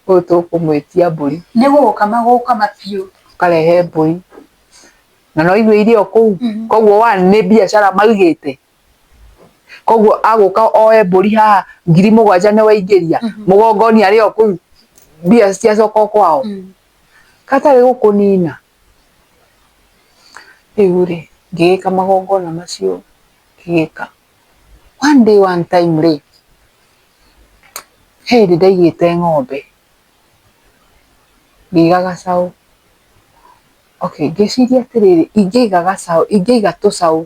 ũyũ tũkũmwĩtia mbũri. Nĩ gũgũkama gũgũkama biũ. Ũkarehe mbũri. Na no irio irĩ o kũu. Koguo one nĩ biacara maigĩte. Koguo agũka oe mbũri haha 7,000 nĩ waingĩria, mũgongoni arĩ o kũu mbia ciacoka o kwao. Gatarĩ gũkũnina. Rĩu rĩ, ngĩgĩka magongona macio ngĩgĩka. One day one time rĩ, he hĩndĩ ndaigĩte ng'ombe, ngĩiga gacaũ. Okay, ngĩciria atĩrĩrĩ, ingĩiga gacaũ, ingĩiga tũcaũ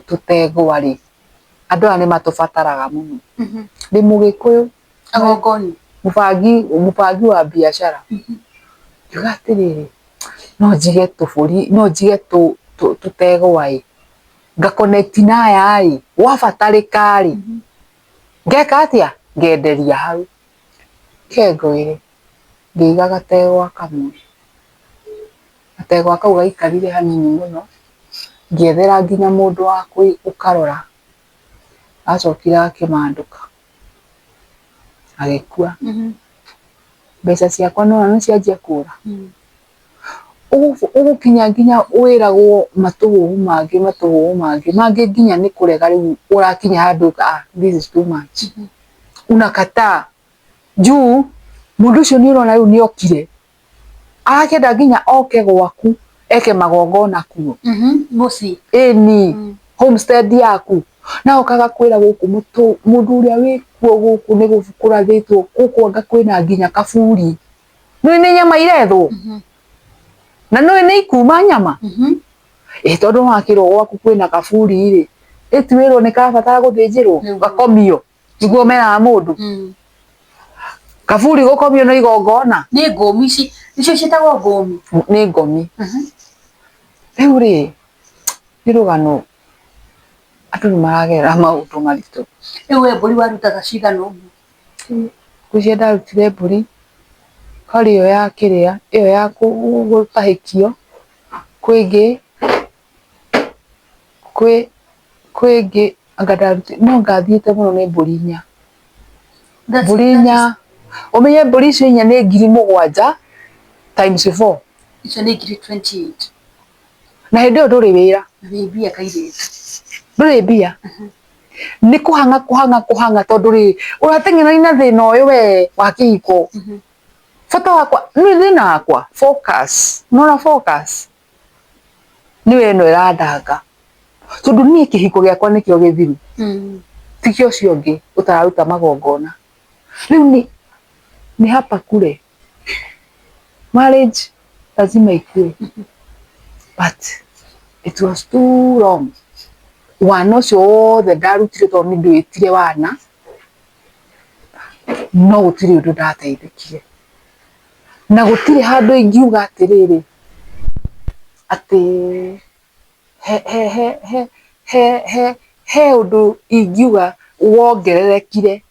tũtegwa rĩ, andũ aya nĩ matũbataraga mũno. Ndĩ Mũgĩkũyũ. Agongoni. Mũbangi, mũbangi wa biacara. Ngiuga atĩrĩrĩ, no njige tũbũri, no njige tũtegwa ĩ, nga connect na aya ĩ, gwabatarĩka rĩ, ngeka atĩa? Ngenderia hau. Reke ngwĩre, ngĩiga gategwa kamwe, gategwa kau gaikarire hanini mũno, ngĩethera nginya mũndũ wa gũkarora, gacokire gakĩmandũka, gagĩkua. Mbeca ciakwa nĩwona nĩcianjia kũra. Ũgũkinya nginya wĩragwo matũhũhũ mangĩ matũhũhũ mangĩ mangĩ nginya nĩ kũrega rĩu ũrakinya handũ ah, this is too much. Unakataa juu mũndũ ũcio nĩ ũrona rĩu nĩ okire arakĩenda nginya oke gwaku eke magongona kuo. Mũciĩ. Ĩni homestead yaku na okaga kwĩra gũkũ mũndũ ũrĩa wĩkuo gũkũ nĩ kũrathĩtwo gũkũ anga kwĩna nginya kaburi. Nĩũĩ nĩ nyama irethwo? Na nĩũĩ nĩ ikuma nyama? Ĩ tondũ wakĩrwo gwaku kwĩna kaburi rĩ, ĩti wĩrwo nĩ karabatara gũthĩnjĩrwo gakomio nĩguo meraga mũndũ. Kaburi gũkomio nĩ igongona. Nĩ ngũmi ici, icio ciĩtagwo ngũmi. Nĩ ngomi. Rĩu rĩ, nĩ rũgano andũ nĩ maragerera maũndũ maritũ. Rĩu we mbũri warutaga cigana ũguo? Ngwĩciria ndarutire mbũri harĩ ĩyo ya kĩrĩa, ĩyo ya gũtahĩkio, kwĩ ĩngĩ, kwĩ ĩngĩ anga ndarutire, no ngathiĩte mũno nĩ mbũri inya. Mbũri inya, ũmenye mbũri icio inya nĩ 7,000 times 4. Icio nĩ 28,000. Na hĩndĩ ĩyo ndũrĩ wĩra. Ndũrĩ mbia kairĩtu. Ndũrĩ mbia. Nĩ kũhang'a kũhang'a kũhang'a tondũ rĩ, ũrateng'erania na thĩna ũyũ we wa kĩhiko. Bata wakwa, nĩ thĩna wakwa, focus. Nĩwona focus? Nĩyo ĩno ĩrandanga. Tondũ niĩ kĩhiko gĩakwa nĩkĩo gĩthiru. Ti kĩa ũcio ũngĩ ũtararuta magongona. Rĩu nĩ hapa kure. Marriage lazima ikue. But it was too long. Wana ũcio wothe ndarutire tondũ nĩ ndwĩtire wana, no gũtirĩ ũndũ ndateithĩkire. Na gũtirĩ handũ ingiuga atĩrĩrĩ, atĩ he he he he he he he ũndũ ingiuga wongererekire.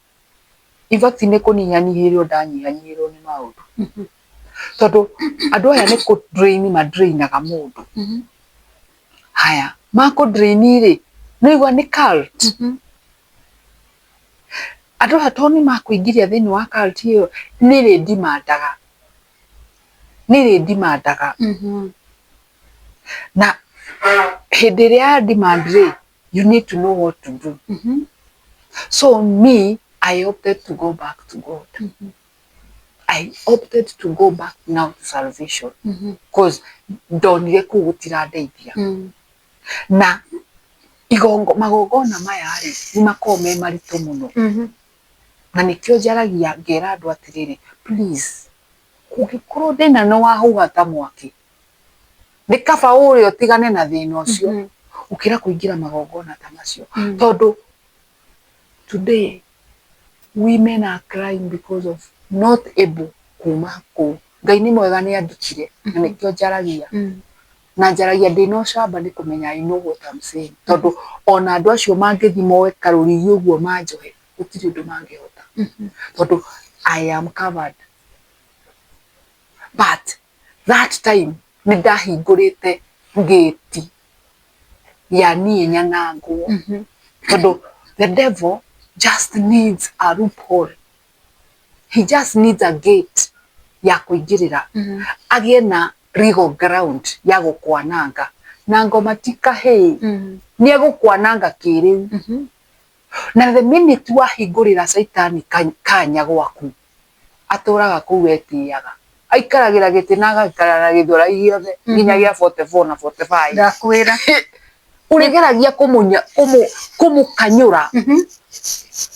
In fact nĩ kũnyihanyihĩrio ndanyihanyihĩrwo nĩ maũndũ. Tondũ andũ aya nĩ kũ drain ma drain aga mũndũ. Haya, makũ drain rĩ, nĩwaigua nĩ cult. Andũ aya tondũ nĩ makũingĩria thĩinĩ wa cult ĩyo, nĩ ĩrĩ demand aga. Nĩ ĩrĩ demand aga. Na hĩndĩ ĩrĩa ya demand rĩ, you need to know what to do. So me, I opted to go back to God. I opted to go back now to salvation. Because ndonire kũu gũtirandeithia. Na igongo magongona maya rĩ, nĩ makoragwo me maritũ mũno. Na nĩkĩo njaragia ngera andũ atĩrĩrĩ, please, kũngĩkorwo thĩna nĩ wahuha ta mwaki, nĩ kaba ũrĩa ũtigane na thĩna ũcio, gũkĩra kũingĩra magongona ta macio. Tondũ today women are crying because of not able kuma kũu. Ngai nĩ mwega nĩ andutire na nĩkĩo njaragia. Na njaragia ndĩna ũcamba nĩ kũmenya I know what I'm saying. Tondũ ona andũ acio mangĩthiĩ moe karũrigi ũguo manjohe, gũtirĩ ũndũ mangĩhota. Tondũ I am covered. But that time nĩ ndahingũrĩte ngĩti ya niĩ nyanangwo. Tondũ the devil just needs a loophole. He just needs a gate ya kũingĩrĩra. Agĩe na legal ground ya gũkwananga. Na ngoma ti kahĩĩ. Nĩ egũkwananga kĩrĩu. Na the minute wahingũrĩra caitani kanya gwaku, atũraga kũu etĩaga. Aikaragĩra gĩtĩ na agaikara na gĩthũrai gĩothe nginya gĩa 44 na 45. Ndakwĩra. Ũrĩgeragia kũmũkanyũra,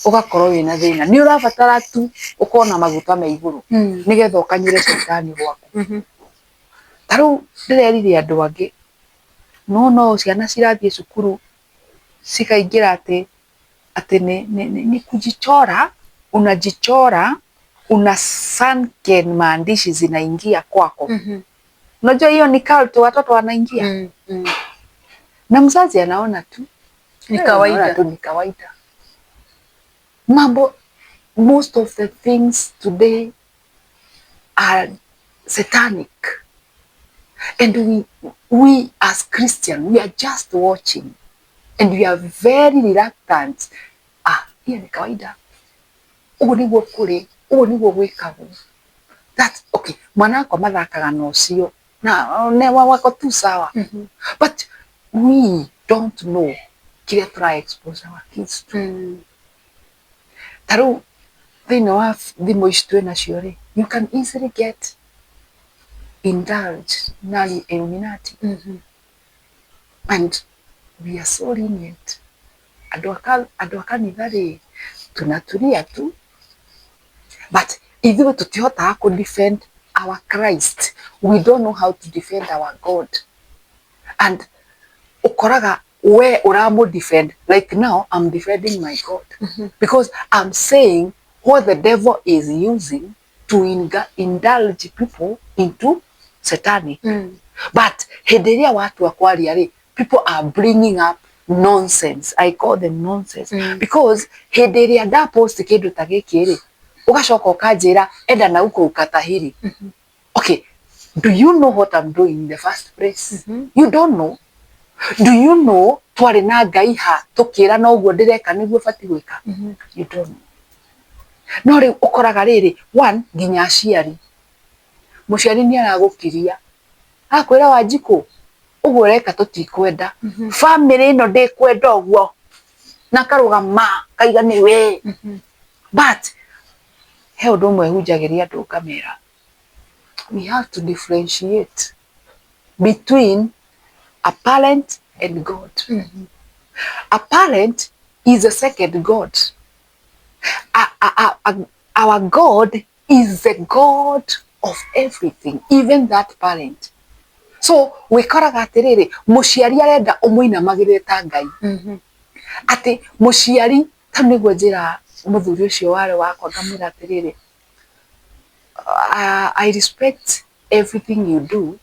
ũgakorwo wĩna thĩna. Nĩ ũrabatara tu ũkorwo na maguta me igũrũ nĩgetha ũkanyũre caitani gwaku. Ta rĩu ndĩrerire andũ angĩ, no no ciana cirathiĩ cukuru cikaingĩra atĩ atĩ ni kujichora, unajichora una sunken maandishi zinaingia kwako. Unajua hiyo ni cult, watoto wanaingia. Na mzazi anaona tu Ni anaona kawaida. tu ni kawaida. Mambo, most of the things today are satanic, and we as Christian we are just watching and we are very reluctant. Ah, hiyo ni kawaida, ũguo nĩguo kũrĩ, ũguo nĩguo gwĩkagwo. That okay, mwana wakwa mathakaga na ũcio na ne wako tu sawa. But we don't know kĩrĩa tũra expose our kids to. Ta rĩu thĩinĩ wa thimũ ici twĩ nacio rĩ, you can easily get indulged na Illuminati. And we are so lenient. Andũ a kanitha rĩ, tunatulia tu, but ithuĩ tũtihotaga kũ defend our Christ. We don't know how to defend our God, and ũkoraga we ũramũ defend. Like now I'm defending my God because I'm saying what the devil is using to indulge people into satanic. But hĩndĩ ĩrĩa watua kwaria rĩ, people are bringing up nonsense. I call them nonsense because hĩndĩ ĩrĩa ndapost kĩndũ ta gĩkĩ rĩ, ũgacoka ũkanjĩra enda na huko ukatahiri. Okay, do you know what I'm doing in the first place? You don't know. Do you know twarĩ na Ngai ha tũkĩra na ũguo ndĩreka nĩguo batiĩ gwĩka? You don't know. No rĩu ũkoraga rĩrĩ, one, nginya aciari, mũciari nĩ aragũkiria akwĩra, Wanjikũ, ũguo ũreka tũtikwenda, family ĩno ndĩkwenda ũguo, na karũgama kaiga nĩ we. But he ũndũ ũmwe hunjagĩria andũ ngamera, we have to differentiate between a parent and God. A parent is a second God. Our God is the God of everything, even that parent. So wĩkoraga atĩrĩrĩ, mũciari arenda ũmũinamagĩrĩre ta Ngai. Atĩ mũciari ta nĩguo njĩra mũthuri ũcio warĩ wakwa ngamwĩra atĩrĩrĩ, I respect everything you do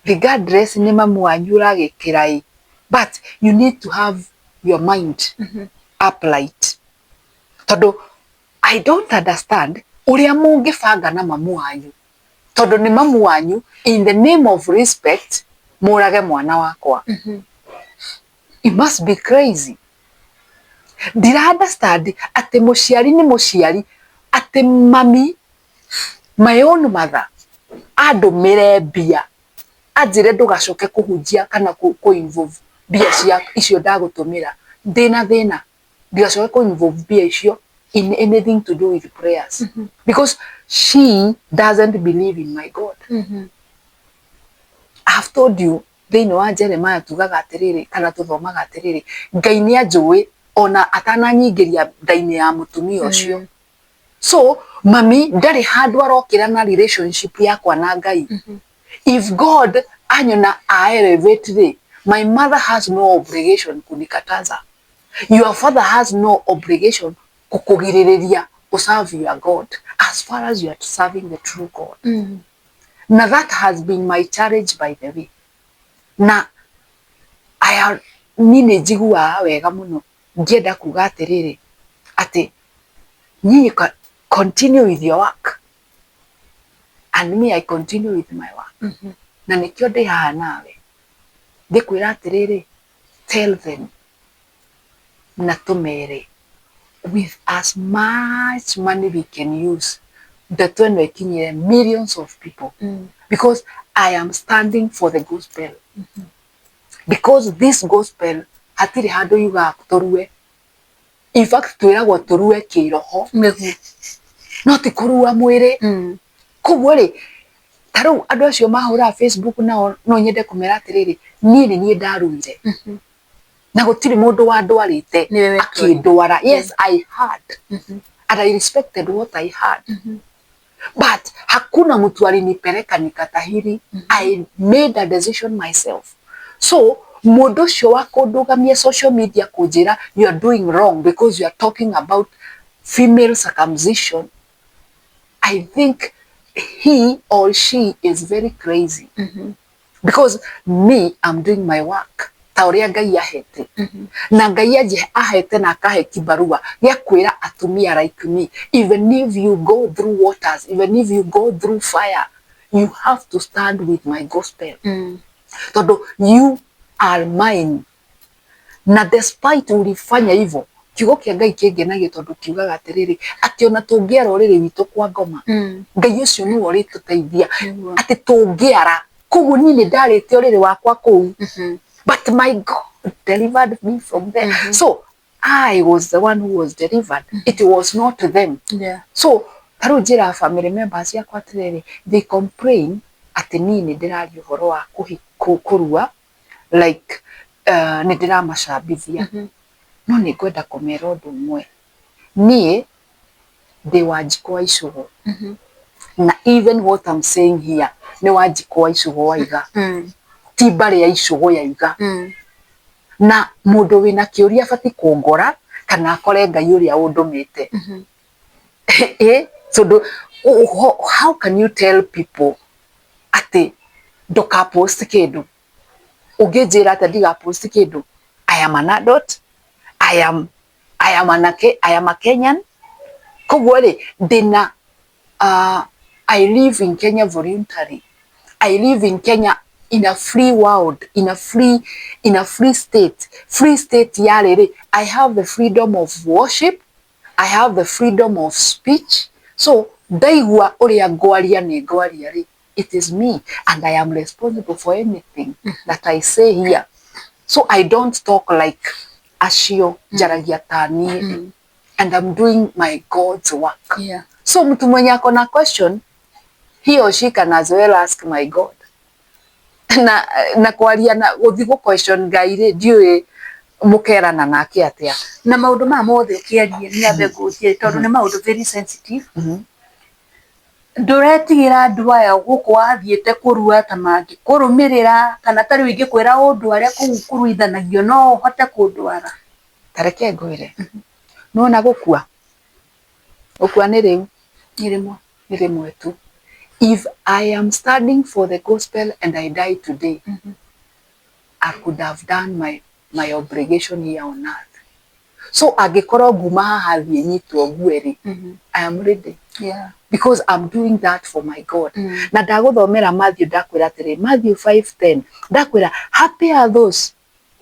regardless nĩ mamu wanyu ũragĩkĩra ĩ, but you need to have your mind upright, tondũ I don't understand ũrĩa mũngĩbanga na mamu wanyu, tondũ nĩ mamu wanyu, in the name of respect mũrage mwana wakwa. You must be crazy. Ndira understand atĩ mũciari nĩ mũciari, atĩ mami, my own mother, andũmĩre mbia anjĩre ndũgacoke kũhunjia kana kũ involve mbia cia icio ndagũtũmĩra, ndĩna thĩna, ndigacoke kũ involve mbia icio in anything to do with prayers because she doesn't believe in my God. I have told you, thĩinĩ wa Jeremiah tugaga atĩrĩrĩ, kana tũthomaga atĩrĩrĩ, Ngai nĩ anjũĩ ona atananyingĩria nda-inĩ ya mũtumia ũcio. So mami ndarĩ handũ arokĩra na relationship yakwa na Ngai. If God anyona a elevate rĩ, my mother has no obligation kunikataza, your father has no obligation kukugirĩrĩria serve your God as far as you are serving the true God. Na that has been my challenge, by the way. Na aya niĩ nĩ njiguaga wega mũno ngĩenda kuga atĩrĩrĩ, atĩ nyinyi continue with your work and me I continue with my work. Na nĩkĩo ndĩ haha nawe ngĩkwĩra atĩrĩrĩ, tell them na tũmere with as much money we can use, ndeto ĩno ĩkinyĩre millions of people, because I am standing for the gospel, because this gospel hatirĩ handũ yugaga tũrue. In fact, twĩragwo tũrue kĩroho, no ti kũrua mwĩrĩ. Koguo rĩ, ta rĩu andũ acio mahũraga Facebook nao, no nyende kũmera atĩrĩrĩ, niĩ nĩ niĩ ndaruire na gũtirĩ mũndũ wandwarĩte Nĩwe wetwarire. akĩndwara. Yes, I had and I respected what I had. But hakuna mtu alinipeleka nikatahiri. I made a decision myself. So mundu ucio wa kundugamia social media kunjira you are doing wrong because you are talking about female circumcision, I think he or she is very crazy. Because me, I'm doing my work ta uria Ngai ahete. Na Ngai aje ahete na akahe kibarua gĩa kwĩra atumia like me, even if you go through waters, even if you go through fire, you have to stand with my gospel. Tondu you are mine. Na despite ulifanya hivyo, kiugo kia Ngai kĩngenagia tondu kiugaga atĩrĩrĩ, atĩ ona tũngĩara ũrĩrĩ witũ kwa ngoma, Ngai ũcio nĩwe ũrĩtũteithia atĩ tũngĩara. Koguo niĩ nĩ ndarĩte ũrĩrĩ wakwa kũu, but my God delivered me from there. So I was the one who was delivered. It was not them. So ta rĩu njĩraga family members ciakwa atĩrĩrĩ, they complain atĩ niĩ nĩ ndĩraria ũhoro wa kũrua, like nĩ ndĩramacambithia. No nĩ ngwenda kũmera ũndũ ũmwe, niĩ ndĩ Wanjikũ wa Icũgũ. Na even what I'm saying here nĩ Wanjikũ wa Icũgũ waiga, ti mbarĩ ya Icũgũ yaiga. Na mũndũ wĩna kĩũria abatiĩ kũngora kana akore Ngai ũrĩa ũndũmĩte. Tondũ how can you tell people atĩ ndũka post kĩndũ? Ũngĩnjĩra atĩa ndiga post kĩndũ? I am an adult. I am a Kenyan. Koguo rĩ, ndĩna I live in Kenya voluntarily. I live in Kenya in a free world, in a free state. Free state ya rĩrĩ, I have the freedom of worship, I have the freedom of speech. So ndaigua ũrĩa ngwaria nĩ ngwaria rĩ, it is me and I am responsible for anything that I say here. So I don't talk like acio, njaragia ta niĩ, and I'm doing my God's work. So mtu mwenye ako na question, he or she can as well ask my God. Na kwaria na guthi gu question Ngai rĩ, ndiũĩ mũkerana nake atĩa. Na maũndũ maya mothe ũkĩaria, nĩ nyambe ngũrie tondũ nĩ maũndũ very sensitive, ndũretigĩra andũ aya gũkũ wathiĩte kũrua ta mangĩkũrũmĩrĩra, kana ta rĩu ingĩkwĩra ũndware kũu kũruithanagio, no ũhote kũndwara? Ta reke ngwĩre, nĩwona gũkua, gũkua nĩ rĩu. Nĩ rĩmwe. Nĩ rĩmwe tu. If I am standing for the gospel and I die today, I could have done my obligation here on earth. So angĩkorwo nguma haha thiĩ nyitwo ngue rĩ, I am ready. Because I'm doing that for my God. Na ndagũthomera Matthew, ndakwĩra atĩrĩ, Matthew 5:10, ndakwĩra, happy are those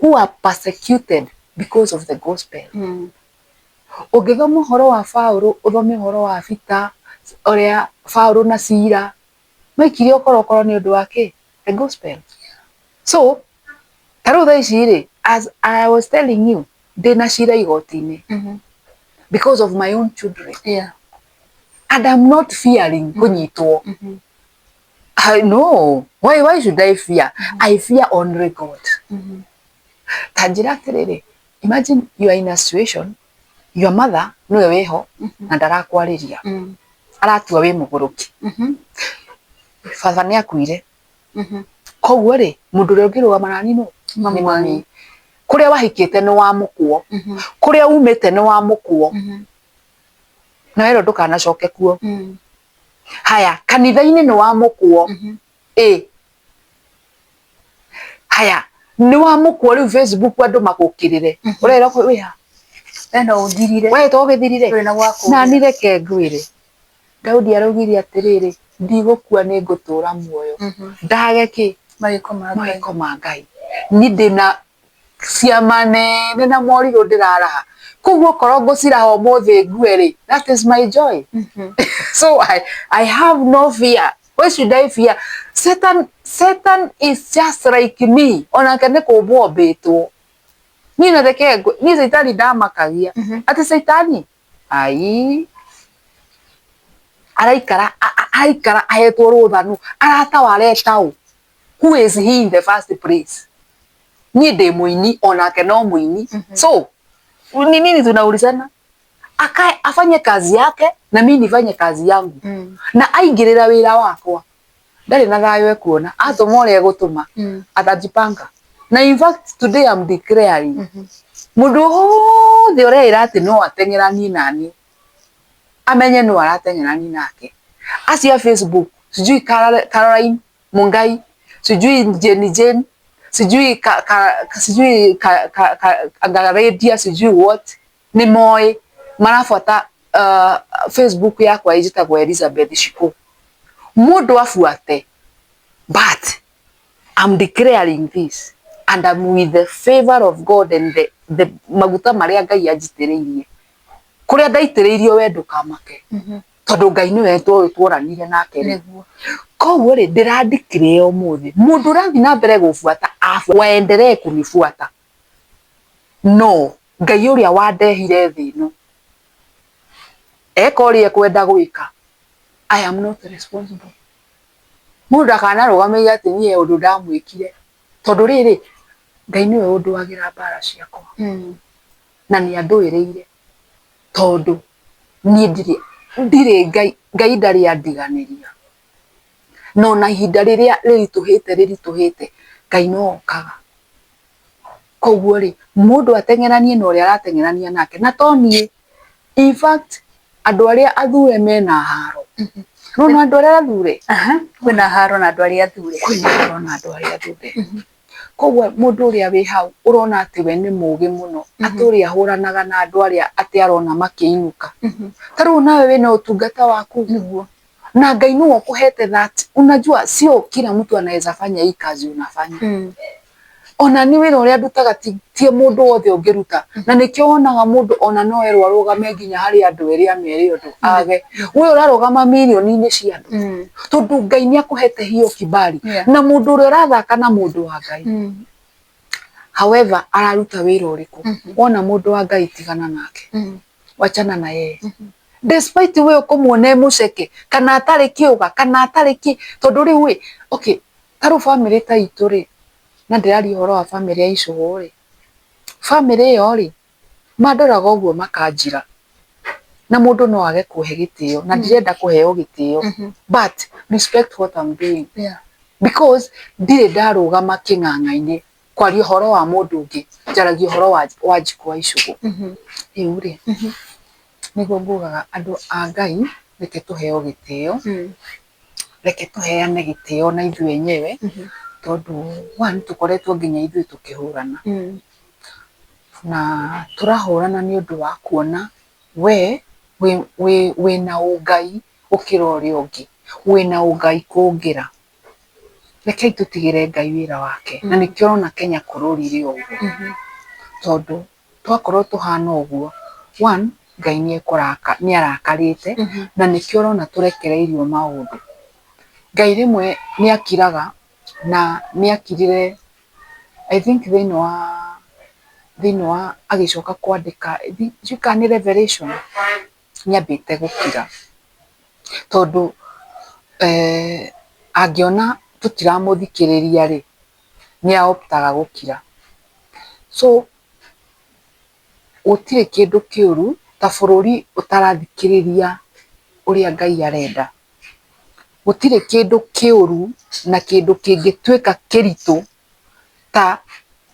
who are persecuted because of the gospel. Ũngĩthoma ũhoro wa Paũlũ, ũthome ũhoro wa Peter, ũrĩa Paũlũ na Sila maikirio korokoro nĩ ũndũ wa kĩ? The gospel. So ta rĩu thaa ici rĩ, as I was telling you, ndĩna cira igoti-inĩ because of my own children. And I'm not fearing kũnyitwo. I no. Why should I fear? I fear only God. Ta njĩra atĩrĩrĩ, imagine you are in a situation, your mother nĩwe wĩho na ndarakwarĩria. Aratua wĩ mũgũrũki. Baba nĩ akuire. Koguo rĩ, mũndũ ũrĩa ũngĩrũgama nani nũ? Mami Nĩ wanyu. mami. Kũrĩa wahikĩte nĩ wa mũkwo. Kũrĩa umĩte nĩ wa mũkwo. Na werwo ndũkanacoke kuo. Haya, kanitha-inĩ nĩ wa mũkwo. Ĩ. Haya, nĩ wa mũkwo rĩu Facebook andũ magũkĩrĩre. Ũrerwo wĩ ha? We no ũthirire. We to ũgĩthirire. Ndũrĩ na gwa kũũrĩra. Na niĩ reke ngwĩre, Daudi araugire atĩrĩrĩ, ndigũkua, nĩ ngũtũra muoyo ndage kĩ? Mawĩko ma Ngai. Mawĩko ma Ngai. Niĩ ndĩna ciama nene na morirũ ndĩraraha, koguo okorwo ngũciraha ũmũthĩ ngue rĩ, that is my joy. So I have no fear. Why should I fear Satan? Satan is just like me, onake nĩ kũmbwo mbĩtwo. Niĩ na reke niĩ Caitani ndamakagia atĩ Caitani ai araikara araikara ahetwo rũtha nũ aratawara etaũ. Who is he in the first place? Niĩ ndĩ mũini, onake no mũini. So ni nini tunaulizana? Akae afanye kazi yake na mimi nifanye kazi yangu. Na aingĩrĩra wĩra wakwa ndarĩ na thayũ ekuona atũma ũrĩa egũtũma atajipanga. Na in fact today I'm declaring mũndũ wothe ũreĩra atĩ no ateng'eranie nani amenye no arateng'eranie nake. Acio a Facebook sijui Caroline Mungai, sijui Jenny Jane, sijui ka, ka, sijui ka, ka, ka, Angaradia, sijui what nĩ moĩ marabuata Facebook yakwa ĩnjĩtagwo Elizabeth Shiko. Mũndũ abuate, but I'm declaring this and I'm with the favor of God and the maguta marĩa Ngai anjitĩrĩirie. Kũrĩa ndaitĩrĩirio we ndũkamake. Tondũ Ngai nĩwe tworanire nake rĩ. Koguo rĩ ndĩrandikire ũmũthĩ mũndũ ũrathiĩ na mbere gũbuata waendelee kunifuata. No Ngai ũrĩa wandehire thĩ ĩno eka ũrĩa ekwenda gwĩka, I am not responsible. Mũndũ ndakanarũgamĩrĩre atĩ niĩ ũndũ ndamwĩkire tondũ rĩrĩ Ngai nĩwe ũndũagĩra mbara ciakwa na nĩ andũĩrĩire tondũ niĩ ndirĩ Ngai, Ngai ndarĩ andiganĩria. No na ihinda rĩrĩa rĩritũhĩte Ngai no okaga. Koguo rĩ mũndũ ateng'eranie na ũrĩa arateng'erania nake na to niĩ, in fact andũ arĩa athure mena haro. Nĩwona andũ arĩa athure? Kwĩna haro na andũ arĩa athure. Kwĩna haro na andũ arĩa athure. Koguo mũndũ ũrĩa wĩ hau ũrona atĩ we nĩ mũgĩ mũno atĩ ũrĩa ahũranaga na andũ arĩa atĩ arona makĩinũka. Ta rĩu nawe wĩna ũtungata waku. Nĩguo. Na Ngai nĩwe ũkũhete that. Unajua sio kila mtu anaweza fanya hii kazi unafanya. Ona ni wĩra ũrĩa ndutaga ti mũndũ wothe ũngĩruta. Na nĩkĩo wonaga mũndũ ona no erwo arũgame nginya harĩ andũ erĩ amere ũndũ age. We ũrarũgama mirioni-inĩ cia andũ. Tondũ Ngai nĩ akũhete hiyo kibali. Na mũndũ ũrĩa ũrathaka na mũndũ wa Ngai. However, araruta wĩra ũrĩkũ? Wona mũndũ wa Ngai tigana nake. Wachana na yeye. Despite we ũkũmuona e mũceke kana atarĩ kĩũga kana atarĩ kĩ tondũ rĩu ĩ okay ta rĩu bamĩrĩ ta itũ rĩ na ndĩraria ũhoro wa bamĩrĩ ya Icũgũ rĩ, bamĩrĩ ĩyo rĩ mandoraga ũguo makanjira na mũndũ no age kũhe gĩtĩo na ndirenda kũheo gĩtĩo but respect what I'm doing. Because ndirĩ ndarũgama kĩng'ang'a-inĩ kwaria ũhoro wa mũndũ ũngĩ, njaragia ũhoro wa Wanjikũ wa Icũgũ. Rĩu rĩ nĩguo ngugaga andũ a Ngai reke tũheo gĩtĩo, reke tũheane gĩtĩo na ithuĩ enyewe tondũ one tũkoretwo nginya ithuĩ tũkĩhũrana. Na tũrahũrana nĩ ũndũ wa kuona we wĩna ũngai gũkĩra ũrĩa ũngĩ, wĩna ũngai kũngĩra. Rekei tũtigĩre Ngai wĩra wake na nĩkĩo ũrona Kenya kũrũrire ũguo. Tondũ twakorwo tũhana ũguo, one Ngai nĩ arakarĩte na nĩkĩo ũrona tũrekereirio maũndũ. Ngai rĩmwe nĩ akiraga na nĩ akirire I think thĩinĩ wa agĩcoka kwandĩka ndiũĩ kana nĩ Revelation nĩ ambĩte gũkira. Tondũ angĩona tũtiramũthikĩrĩria rĩ nĩ aoptaga gũkira. So gũtirĩ kĩndũ kĩũru ta bũrũri ũtarathikĩrĩria ũrĩa Ngai arenda. Gũtirĩ kĩndũ kĩũru na kĩndũ kĩngĩtuĩka kĩritũ ta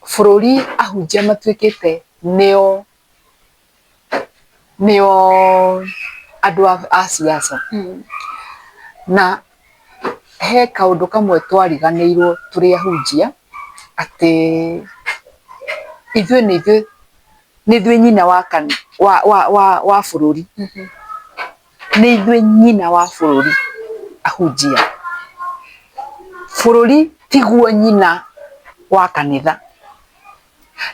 bũrũri ahunjia matuĩkĩte nĩo andũ a siasa. Na he kaũndũ kamwe twariganĩirwo tũrĩ ahunjia atĩ ithuĩ nĩ ithuĩ nyina wa bũrũri. Nĩ ithuĩ nyina wa bũrũri ahunjia. Bũrũri tiguo nyina wa kanitha.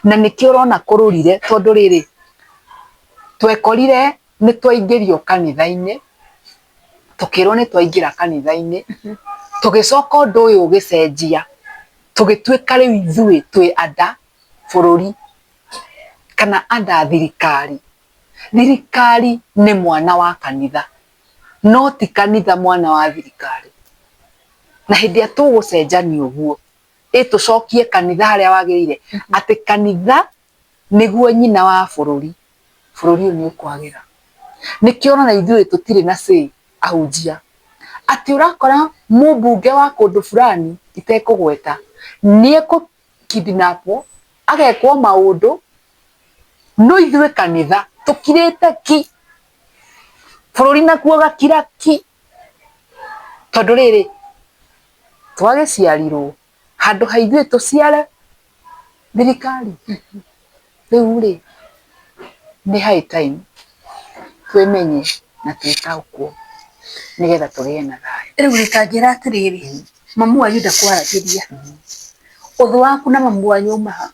Na nĩkĩo ũrona kũrũrire tondũ rĩrĩ twekorire nĩ twaingĩrio kanitha-inĩ tũkĩrwo nĩ twaingĩra kanitha-inĩ tũgĩcoka ũndũ ũyũ ũgĩcenjia tũgĩtuĩka rĩu ithuĩ twĩ anda bũrũri kana anda thirikari. Thirikari nĩ mwana wa kanitha no ti kanitha mwana wa thirikari. Na hĩndĩ ĩrĩa tũgũcenjania ũguo ĩ tũcokie kanitha harĩa wagĩrĩire atĩ kanitha nĩguo nyina wa bũrũri, bũrũri ũyũ nĩ ũkwagĩra. Nĩkĩo ũrona ithuĩ tũtirĩ na say ahunjia. Atĩ ũrakora mũmbunge wa kũndũ fulani itekũgweta nĩ ekũ kidnapwo agekwo maũndũ, no ithuĩ kanitha tũkirĩte ki, bũrũri nakuo ũgakira ki, tondũ rĩrĩ twagĩciarirwo handũ ha ithuĩ tũciare thirikari. Rĩu rĩ nĩ high time twĩmenye na twĩtaũkwo nĩgetha tũgĩe na thayũ. Rĩu rĩ ta njĩra atĩrĩrĩ, mamu wanyu ndakwaragĩria, ũthũ waku na mamu wanyu wauma ha?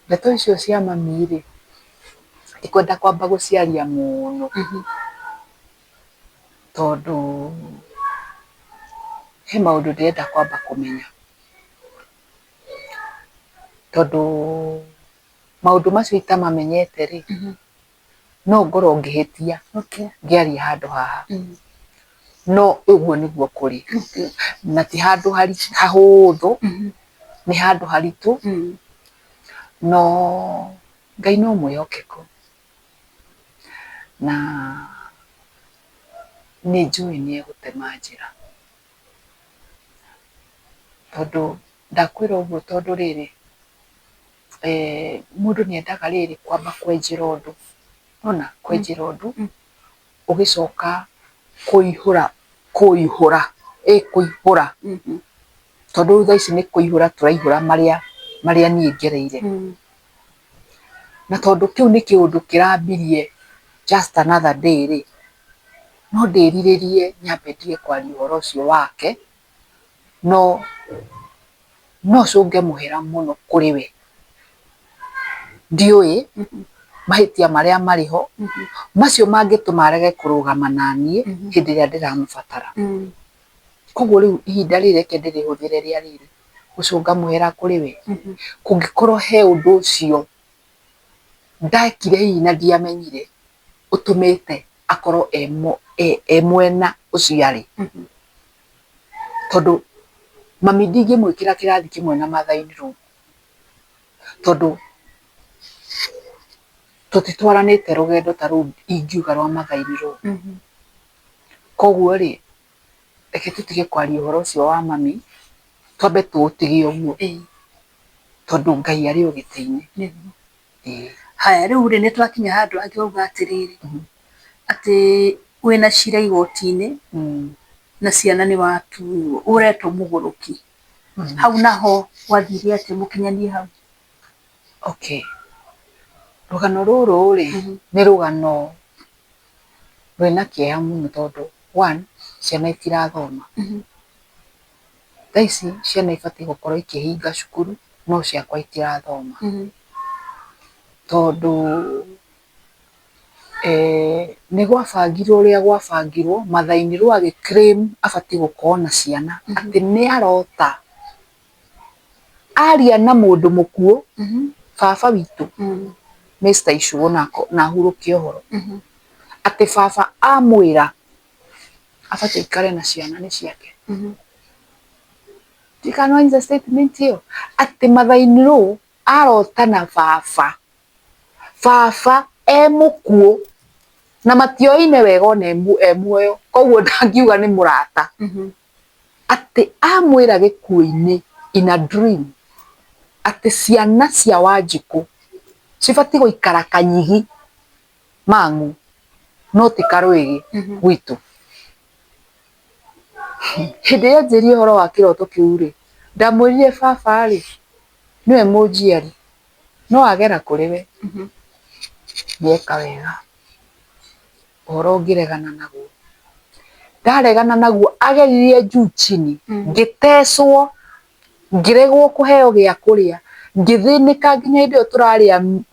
Ndeto icio cia mami rĩ, ndikwenda kwamba gũciaria mũno, tondũ he maũndũ ndĩrenda kwamba kũmenya. Tondũ maũndũ macio itamamenyete rĩ, no ngorwo ngĩhĩtia ngĩaria handũ haha. No ũguo nĩguo kũrĩ. Na ti handũ hahũthũ, nĩ handũ haritũ, no Ngai no mwĩhokeku. Na nĩ njũĩ nĩ egũtema njĩra. Tondũ ndakwĩra ũguo tondũ rĩrĩ, mũndũ nĩ endaga rĩrĩ kwamba kwenjera ũndũ, nĩwona kwenjera ũndũ ũgĩcoka kũihũra kũihũra ĩ kũihũra, tondũ rĩu thaa ici nĩ kũihũra tũraihũra marĩa marĩa niĩ ngereire. Na tondũ kĩu nĩ kĩũndũ kĩrambirie just another day rĩ, no ndĩrirĩrie nyambe ndige kwaria ũhoro ũcio wake, no no cũnge mũhera mũno kũrĩ we. Ndiũĩ mahĩtia marĩa marĩ ho, macio mangĩtũma arege kũrũgama naniĩ hĩndĩ ĩrĩa ndĩramũbatara. Koguo rĩu ihinda rĩrĩ reke ndĩrĩhũthĩre rĩa rĩrĩ, gũcũnga mũhera kũrĩ we. Kũngĩkorwo he ũndũ ũcio ndekire hihi na ndiamenyire, ũtũmĩte akorwo e mwena ũcio arĩ. Tondũ mami ndingĩmwĩkĩra kĩrathi kĩmwe na mother in law, tondũ tũtitwaranĩte rũgendo ta rũu ingiuga rwa mother in law. Koguo rĩ, reke tũtige kwaria ũhoro ũcio wa mami, twambe tũũtige ũguo, tondũ Ngai arĩ o gĩtĩ-inĩ. Haya rĩu rĩ, nĩ twakinya handũ hangĩ wauga atĩrĩrĩ, atĩ wĩna cira igoti-inĩ na ciana nĩ watunywo, ũretwo mũgũrũki. Hau naho gwathire atĩa mũkinyanie hau? Okay, rũgano rũrũ rĩ, nĩ rũgano rwĩna kĩeha mũno tondũ one, ciana itirathoma. Thaa ici ciana ibatiĩ gũkorwo ikĩhinga cukuru no ciakwa itirathoma. Tondũ nĩ gwabangirwo ũrĩa gwabangirwo, mother-in-law agĩ claim abatiĩ gũkorwo na ciana, atĩ nĩ arota aria na mũndũ mũkuũ, baba witũ Mr Icũgũ na ahurũke ũhoro, atĩ baba amwĩra abatiĩ aikare na ciana nĩ ciake. Ndiũĩ kana nĩ wanyita statement ĩyo, atĩ mother-in-law arota na baba, baba e mũkuũ na matioaine wega ona e muoyo, koguo ndangiuga nĩ mũrata. Atĩ amwĩra gĩkuũ-inĩ in a dream atĩ ciana cia Wanjikũ cibatiĩ gũikara Kanyigi Mang'u no ti Karwĩgĩ gwitũ. Hĩndĩ ĩrĩa anjĩrire ũhoro wa kĩroto kĩu rĩ, ndamwĩrire baba rĩ, nĩwe mũnjiari, no agera kũrĩ we, nĩeka wega. Ũhoro ngĩregana naguo. Ndaregana naguo ageririe juu chini, ngĩtecwo, ngĩregwo kũheo gĩa kũrĩa, ngĩthĩnĩka nginya hĩndĩ ĩyo tũrarĩa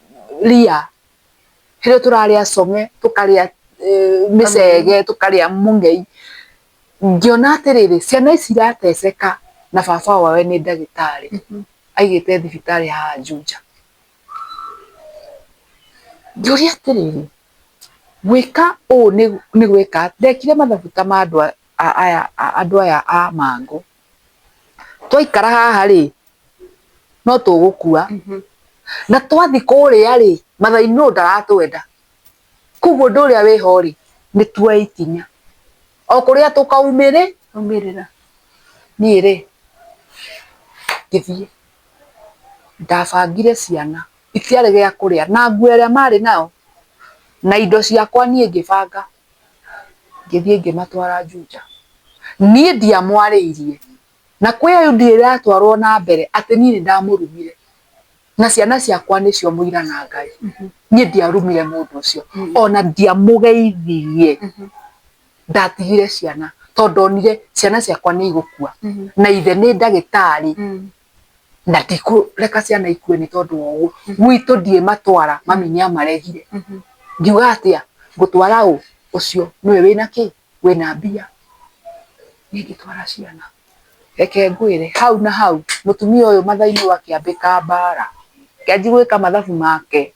ria, hĩndĩ ĩyo tũrarĩa cong'e, tũkarĩa mĩcege, tũkarĩa mũng'ei. Ngĩona atĩrĩrĩ, ciana ici irateceka na baba wao nĩ ndagĩtarĩ, aigĩte thibitarĩ haha Juja. Ngĩũria atĩrĩrĩ, gwĩka ũũ nĩ gwĩka atĩa? Ndekire mathabu ta ma andũ aya andũ aya a mangũ. Twaikara haha rĩ, no tũgũkua. Na twathiĩ kũrĩa rĩ, Mathai no ndaratwenda. Koguo ũndũ ũrĩa wĩho rĩ, nĩ tuoe ikinya o kũrĩa tũkaumĩrĩ Umĩrĩra. Niĩ rĩ, ngĩthiĩ ndabangire ciana itiarĩ gĩa kũrĩa na nguo ĩrĩa marĩ nayo na indo ciakwa niĩ ngĩbanga, ngĩthiĩ ngĩmatwara Juja. Niĩ ndiamwarĩirie na kwĩ audio ĩratwarwo na mbere atĩ niĩ nĩ ndamũrumire na ciana ciakwa nĩcio mũira na Ngai. Niĩ ndiarumire mũndũ ũcio ona ndiamũgeithirie, ndatigire ciana tondũ ndonire ciana ciakwa nĩ igũkua na ithe nĩ ndagĩtarĩ na ndikũreka ciana ikue nĩ tondũ wa ũguo. Gwitũ ndiĩmatwara, mami nĩ amaregire. Ngiuga atĩa, ngũtwara ũ? Ũcio nĩwe wĩna kĩ? Wĩna mbia. Niĩ ngĩtwara ciana. Reke ngwĩre, hau na hau mũtumia ũyũ Mathai-inĩ akĩambĩka mbara, akĩanjia gwĩka mathabu make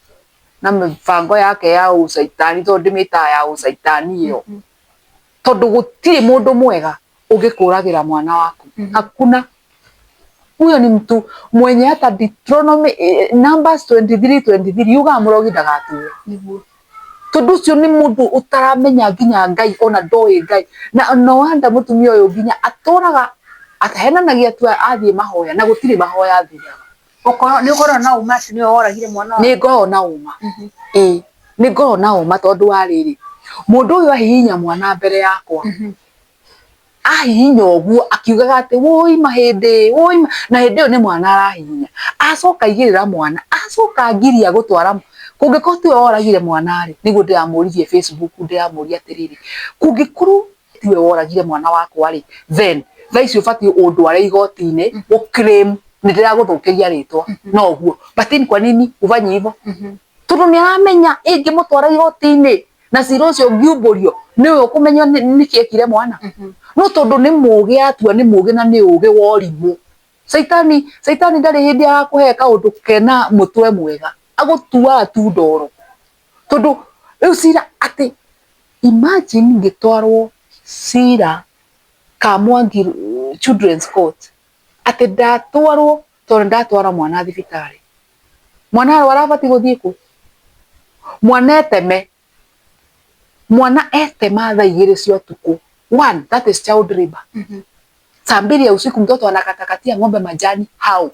na mĩbango yake ya ũcaitani, tondũ ndĩmĩtaga ya ũcaitani ĩyo. Tondũ gũtirĩ mũndũ mwega ũngĩkũragĩra mwana waku. Hakuna. Huyo ni mtu mwenye hata Deuteronomy Numbers 23:23 yugaga mũrogi ndagatũre. Nĩguo. Tondũ ũcio nĩ mũndũ ũtaramenya nginya Ngai ona ndoĩ Ngai. Na no wonder mũtumia ũyũ nginya atũraga ahenanagia tu athiĩ mahoya na gũtirĩ mahoya athiaga. Ũkorwo nĩ ũkorwo na ũma atĩ nĩwe woragire mwana waku. Nĩ ngoragwo na ũma. Ĩĩ, nĩ ngoragwo na ũma tondũ wa rĩrĩ, mũndũ ũyũ ahihinya mwana mbere yakwa. Ahihinya ũguo akiugaga atĩ wũi mahĩndĩ, wũi, na hĩndĩ ĩyo nĩ mwana arahihinya. Acoka aigĩrĩra mwana, acoka ngiria gũtwara, kũngĩkorwo tiwe woragire mwana rĩ, nĩguo ndĩramũririe Facebook, ndĩramũria atĩrĩrĩ, kũngĩkorwo tiwe woragire mwana wakwa rĩ, then thaa ici ũbatiĩ ũndware igoti-inĩ, ũ claim nĩ ndĩragũthũkĩria rĩtwa, no ũguo. But kwa nini hufanyi hivyo? Tondũ nĩ aramenya ingĩmũtwara igoti-inĩ na cira ũcio ũngiumbũrio nĩwe ũkũmenya nĩkĩ ekire mwana. No tondũ nĩ mũgĩ atua nĩ mũgĩ na nĩ ũgĩ wa ũrimũ. Caitani, caitani ndarĩ hĩndĩ agakũhe kaũndũ kena mũtwe mwega, agũtuaga tu ndoro. Tondũ rĩu cira atĩ imagine ngĩtwarwo cira Kamwangi Children's Court atĩ ndatwarwo tondũ ndatwara mwana thibitarĩ. Mwana arwara abatiĩ gũthiĩ kũ? Mwana eteme. Mwana etema thaa igĩrĩ cia ũtukũ. One, that is child labor. Saa mbili ya usiku mtoto anakatakatia ng'ombe majani how?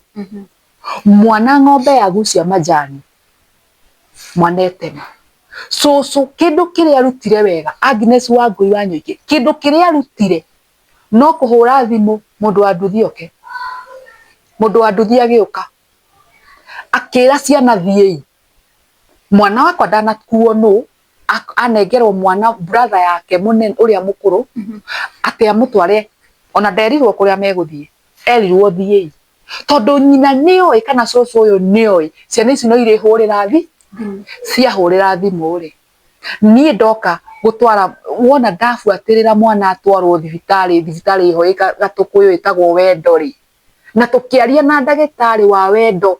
Mwana ng'ombe yagucia majani mwana etema. Cũcũ kĩndũ kĩrĩa arutire wega, Agnes Wangũi wa Nyoike, kĩndũ kĩrĩa arutire no kũhũra thimũ mũndũ wa nduthi oke. Mũndũ wa nduthi agĩũka akĩra ciana thiĩi, mwana wakwa ndanakuo nũ, anengerwo mwana brother yake mũnene ũrĩa mũkũrũ atĩ amũtware, ona nderirwo kũrĩa megũthiĩ, erirwo thiĩi. Tondũ nyina nĩoĩ kana cũcũ ũyũ nĩoĩ ciana ici no irĩhũrĩra ciahũrĩra thimũ rĩ, niĩ ndoka gũtwara, wona ndabuatĩrĩra mwana atwarwo thibitarĩ, thibitarĩ ĩho ĩ Gatũkũyũ ĩtagwo Wendo rĩ, na tũkĩaria na ndagĩtarĩ wa Wendo,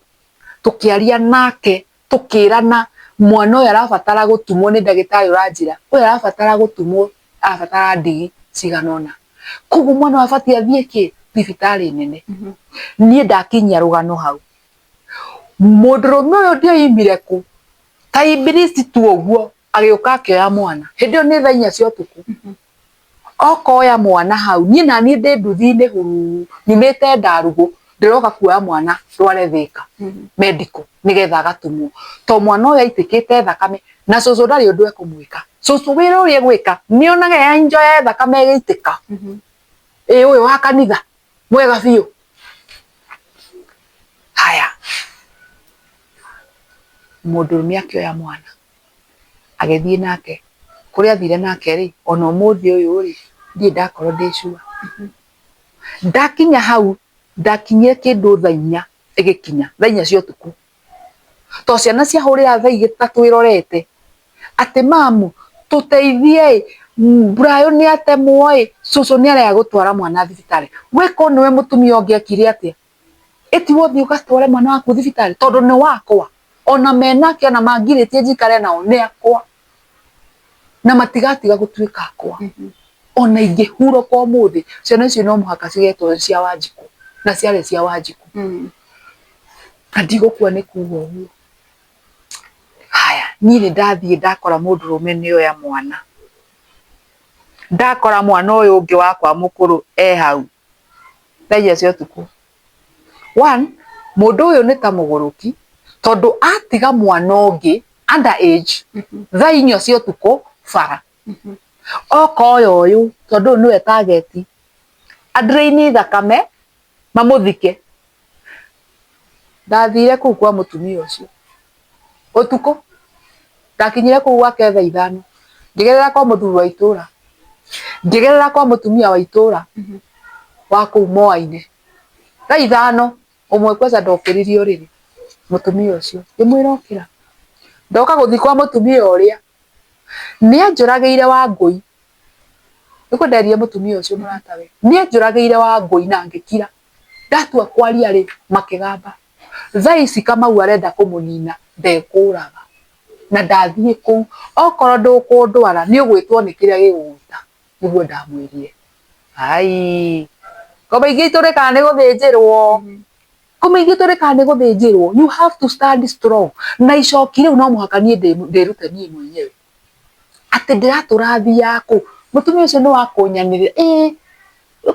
tũkĩaria nake, tũkĩrana mwana ũyũ arabatara gũtumwo nĩ ndagĩtarĩ ũranjĩra, ũyũ arabatara gũtumwo, arabatara ndigi cigana ũna. Koguo mwana ũyũ abatiĩ athiĩ kĩ? Thibitarĩ nene. Niĩ ndakinyia rũgano hau. Mũndũrũme ũyũ ndioimire kũ, ta ibilisi tu ũguo, agĩũka akĩoya mwana. Hĩndĩ ĩyo nĩ thaa inya cia ũtukũ. Okoya mwana hau, niĩ naniĩ ndĩ nduthi-inĩ hururu, nyumĩte ndarugũ, ndĩroka kuoya mwana ndware Thĩka medical nĩgetha agatumwo. To mwana ũyũ aitĩkĩte thakame na cũcũ ndarĩ ũndũ ekũmwĩka. Cũcũ wĩra ũrĩa egwĩka nĩ onaga enjoy thakame ĩgĩitĩka. Ĩ ũyũ wa kanitha mwega biũ. Haya, mũndũrũme akĩoya mwana agĩthiĩ nake, kũrĩa athire nake rĩ, ona ũmũthĩ ũyũ rĩ, ndirĩ ndakorwo ndĩ sure. Ndakinya hau, ndakinyire kĩndũ thaa inya ĩgĩkinya, thaa inya cia ũtukũ. To ciana ciahũrĩra thaa ithatũ ĩrorete, atĩ mamu tũteithie ĩ, Brayo nĩ atemwo ĩ, cũcũ nĩ arega gũtwara mwana thibitarĩ. We korwo nĩwe mũtumia ũngĩekire atĩa? Ĩtiwe ũthiĩ ũgatware mwana waku thibitarĩ tondũ nĩ wakwa. Ona menake ona mangirĩtie njikare nao nĩ akwa. Na matigatiga gũtuĩka akwa. Ona ingĩhurũka ũmũthĩ, ciana icio no mũhaka cigetwo cia Wanjikũ na ciarĩ cia Wanjikũ. Na ndigũkua nĩ kuga ũguo. Haya. Niĩ nĩ ndathiĩ ndakora mũndũrũme nĩ oya mwana, ndakora mwana ũyũ ũngĩ wakwa mũkũrũ e hau thaa inya cia ũtukũ. One, mũndũ ũyũ nĩ ta mũgũrũki tondũ atiga mwana ũngĩ under age thaa inya cia ũtukũ bara. Oka oya ũyũ tondũ ũyũ nĩwe target, a drain thakame mamũthike. Ndathire kũu kwa mũtumia ũcio ũtukũ, ndakinyire kũu gwake thaa 5, ngĩgerera kwa mũthuri wa itũra, ngĩgerera kwa mũtumia wa itũra wa kũu Moa-inĩ, thaa 5 ũmwe kwanza ndokĩririe ũrĩrĩ mũtumia ũcio, ngĩmwĩra ũkĩra. Ndoka gũthiĩ kwa mũtumia ũrĩa, nĩ anjũragĩire Wangũi, nĩguo nderire mũtumia ũcio mũratawe, nĩ anjũragĩire Wangũi na ngĩkira. Ndatua kwaria rĩ, makĩgamba. Thaa ici Kamau arenda kũmũnina, ndekũraga. Na ndathiĩ kũu, okorwo ndũkũndwara nĩ ũgwĩtwo nĩ kĩrĩa gĩgũgwĩta, nĩguo ndamwĩrire. Ai, ngoma ingĩ itũrĩkaga nĩ gũthĩnjĩrwo. Ngoma ingĩ itũrĩkaga nĩ gũthĩnjĩrwo. You have to stand strong. Na icoki rĩu no mũhaka niĩ ndĩrute niĩ mwenyewe. Atĩ ndĩratũra thiaga kũu. Mũtumia ũcio nĩ wa kũnyanĩrĩra, ĩĩ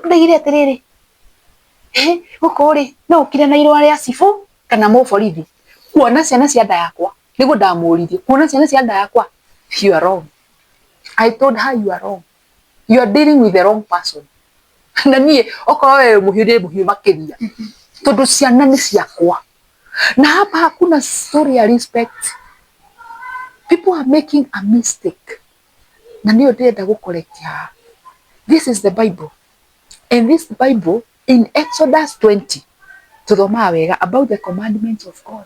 ndaigire atĩrĩrĩ, gũkũ rĩ, no ũkire na irũa rĩa cibũ kana mũborithi kuona ciana cia nda yakwa, nĩguo ndamũririe, kuona ciana cia nda yakwa, you are wrong. I told her you are wrong. You are dealing with the wrong person. Na niĩ okorwo we wĩ mũhiũ ndĩ mũhiũ makĩria, tondũ ciana nĩ ciakwa. Na hapa hakuna story ya respect. People are making a mistake. Na nĩyo ndĩrenda gũ correct haha. This is the Bible. And this Bible in Exodus 20 tuthomaga wega about the commandments of God.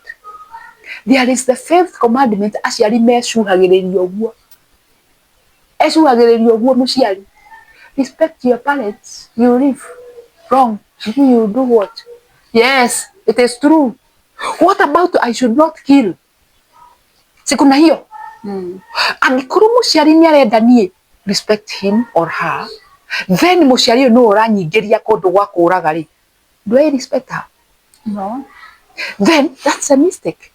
There is the fifth commandment aciari mecuhagĩrĩria ũguo. Ecuhagĩrĩria ũguo mũciari. Respect your parents, you live wrong. You do what? Yes, it is true. What about I should not kill? Si kuna hiyo? Angĩkorwo mũciari nĩ arenda niĩ respect him or her, then mũciari ũyũ nĩwe ũranyingĩria kũndũ gwa kũraga rĩ, do I respect her? No. Then that's a mistake.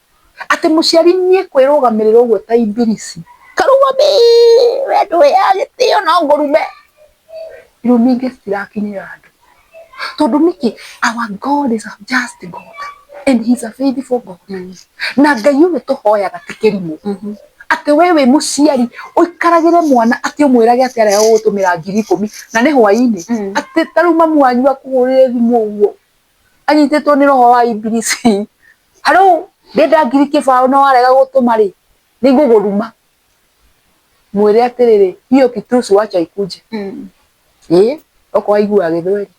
Atĩ mũciari niĩ kwĩrũgamĩrĩra ũguo ta imbirisi, karũgame we ndũheaga gĩtĩo no ngũrume. Irumi ingĩ citirakinyĩra andũ. Tondũ nĩkĩ? Our God is a just God and he is a faithful God. Na Ngai ũyũ tũhoyaga ti kĩrimũ. Atĩ we wĩ mũciari ũikaragĩre mwana atĩ ũmwĩrage atĩ arega gũgũtũmĩra 10,000 na nĩ hwainĩ. Atĩ ta rĩu mamu wanyu akũhũrĩre thimũ ũguo anyitĩtwo nĩ roho wa ibilisi. Hello, ndĩrenda 20,000 na warega gũtũma rĩ, nĩ ngũgũruma. Mwĩre atĩrĩrĩ, hiyo kitusi wacha ikuje. Ĩĩ, okorwo aiguaga gĩthweri.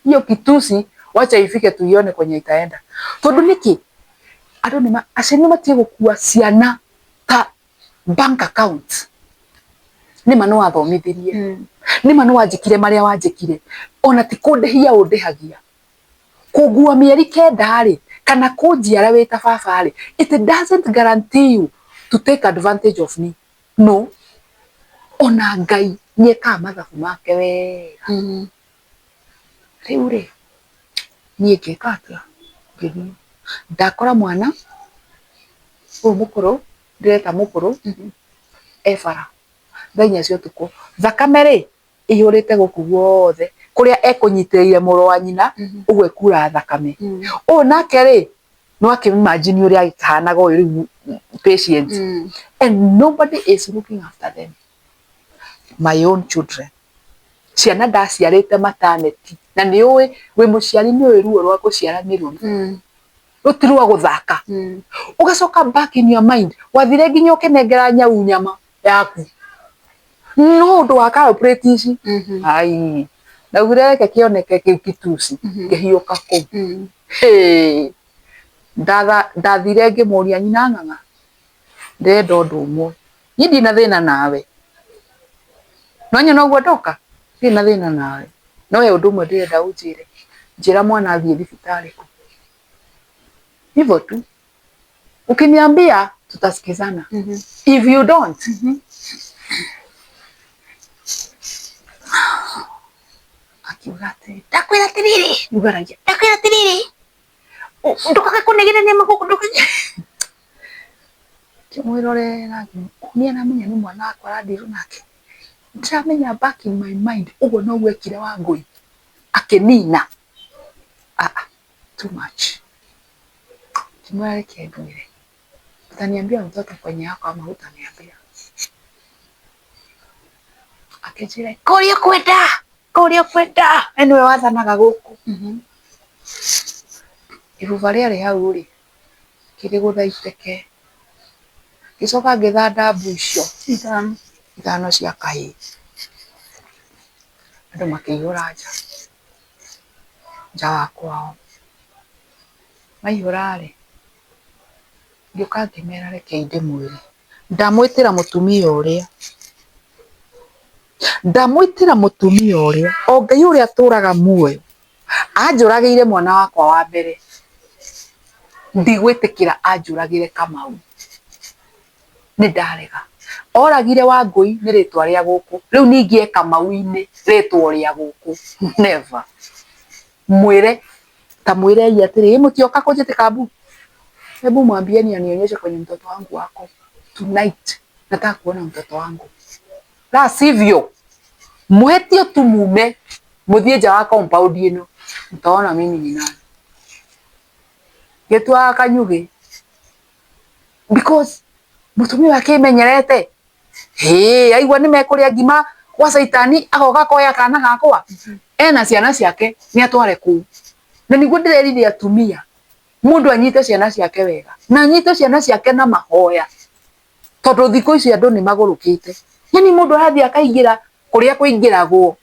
Hiyo kitusi wacha ifike tuione kwenye itaenda. Tondũ nĩkĩ? Andũ nĩ aciari nĩ matige gũkua ciana ta bank account. Nĩma nĩ wathomithirie. Nĩma nĩ wanjĩkire marĩa wanjĩkire. Ona ti kũndĩhia ũndĩhagia. Kũngua mĩeri 9 rĩ, kana kũnjiara wĩ ta baba rĩ, it doesn't guarantee you to take advantage of me. No. Ona Ngai nĩ ekaga mathabu make wega. Rĩu rĩ, niĩ ngĩka atĩa? Ngĩthiĩ. Ndakora mwana ũyũ mũkũrũ, ndĩreta mũkũrũ, e bara thaa 4 cia ũtukũ. Thakame rĩ, ĩihũrĩte gũkũ guothe, kũrĩa ekũnyitĩrĩire mũrũ wa nyina, ũguo ĩkura thakame. Ũyũ nake rĩ, no akĩ imagine ũrĩa akĩhanaga ũyũ rĩu patient. And nobody is looking after them. My own children. Ciana ndaciarĩte maternity. Na nĩ ũĩ wĩ mũciari nĩ ũĩ ruo rwa gũciara nĩ rũrũ. Rũti rwa gũthaka. Ũgacoka back in your mind, wathire nginya ũkĩnengera nyau nyama yaku. No ũndũ wa culprit ici. Ai, ndaugire reke kĩoneke kĩu kitusi, ngĩhiũka kũu. Hĩ, ndathire ngĩmũria nyina ng'ang'a, ndĩrenda ũndũ ũmwe. Niĩ ndirĩ na thĩna nawe. No nyona ũguo ndoka, ndirĩ na thĩna nawe. No he ũndũ ũmwe ndĩrenda ũnjĩre. Njĩra mwana athiĩ thibitarĩ kũ. Hivyo tu. Ukiniambia tutasikizana. If you don't, akiuga atĩrĩ, ndakwĩra atĩrĩrĩ, nĩguo ndakwĩra atĩrĩrĩ, ndũkage kũnegenania magũkũ, ndũkage. Ngĩmwĩrorera nĩ aramenya nĩ mwana wakwa arandirwo nake. Ndiramenya back in my mind ũguo noguo ekire Wangũi akĩnina. Ah, ah, too much. Ngĩmwĩra reke ngwĩre, utaniambia mtoto kwenye yako ama hutaniambia? Akĩnjĩra kũrĩa ũkwenda, kũrĩa ũkwenda, we nĩwe wathanaga gũkũ. Ibuba rĩarĩ hau rĩ, ngĩrĩgũtha iteke, ngĩcoka ngĩthanda mbu icio Ithano. ithano cia kahĩĩ, andũ makĩihũra nja, nja wa kwao. Maihũra rĩ, ngĩũka ngĩmera rekei ndĩmwĩre, ndamwĩtĩra mũtumia ũrĩa, ndamwĩtĩra mũtumia ũrĩa, o Ngai ũrĩa atũraga muoyo, anjũragĩire mwana wakwa wa mbere, ndigwĩtĩkĩra anjũragĩre Kamau, nĩ ndarega. Oragire Wangũi nĩ rĩtwa rĩa gũkũ, rĩu ningĩ e Kamau-inĩ rĩtwa rĩa gũkũ, never. Mwĩre, ta mwĩrei atĩrĩ, ĩ mũtioka kũnjĩtĩka mbu? Hebu mwambieni anionyeshe kwenye mtoto wangu wako tonight, nataka kuona mtoto wangu, la sivyo muhĩtie tu mume mũthiĩ nja wa compound ĩno, mtaona mimi ni nani. Ngĩtuaga kanyugĩ because mũtumia ũyũ akĩmenyerete, hĩ aigua nĩ mekũrĩa ngima gwa caitani agoka akoya kana gakwa, ena ciana ciake nĩ atware kũu. Na nĩguo ndĩrerire atumia, mũndũ anyite ciana ciake wega na anyite ciana ciake na mahoya, tondũ thikũ ici andũ nĩ magũrũkĩte. Yani mũndũ arathiĩ akaingĩra kũrĩa kũingĩragwo,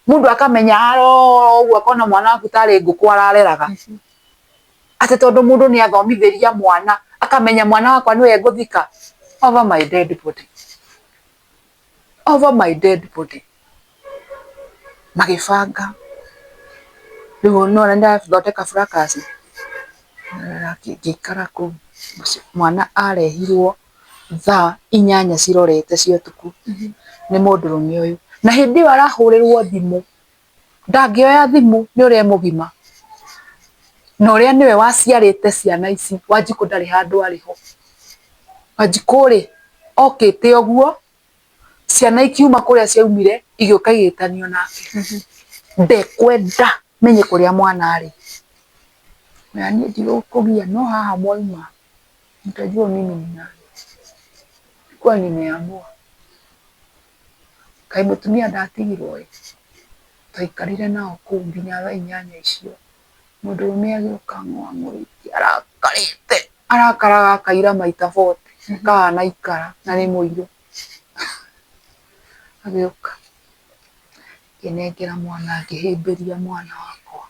mũndũ akamenya aro ũguo akona mwana waku tarĩ ngũkũ arareraga. Atĩ tondũ mũndũ nĩ athomithĩria mwana, akamenya mwana wakwa nĩwe ngũthika. Over my dead body. Over my dead body. Magĩbanga. Rĩu nĩwona nĩndathondeka fracas. Ngĩikara kũu. Mwana arehirwo thaa 8 cirorete cia ũtukũ nĩ mũndũrũme ũyũ. Na hĩndĩ ĩyo arahũrĩrwo thimũ, ndangĩoya thimũ nĩ ũrĩa e mũgima. Na ũrĩa nĩwe waciarĩte ciana ici, Wanjikũ ndarĩ handũ arĩ ho. Wanjikũ rĩ, okĩte ũguo, ciana ikiuma kũrĩa ciaumire, igĩũka igĩtanio nake. Ndekwenda menye kũrĩa mwana arĩ. Na niĩ ndigũkũgia no haha mwauma, mtajua mimi ni nani. Nilikuwa nimeamua. Kaĩ mũtumia ndatigirwo ĩ, twaikarire nao kũu nginya thaa 8 icio. Mũndũrũme agĩũka ang'ũang'ũrĩtie arakarĩte, arakaraga akaira maita 40, akahana ikara na nĩ mũirũ. Agĩũka, ngĩnengera mwana ngĩhĩmbĩria mwana wakwa.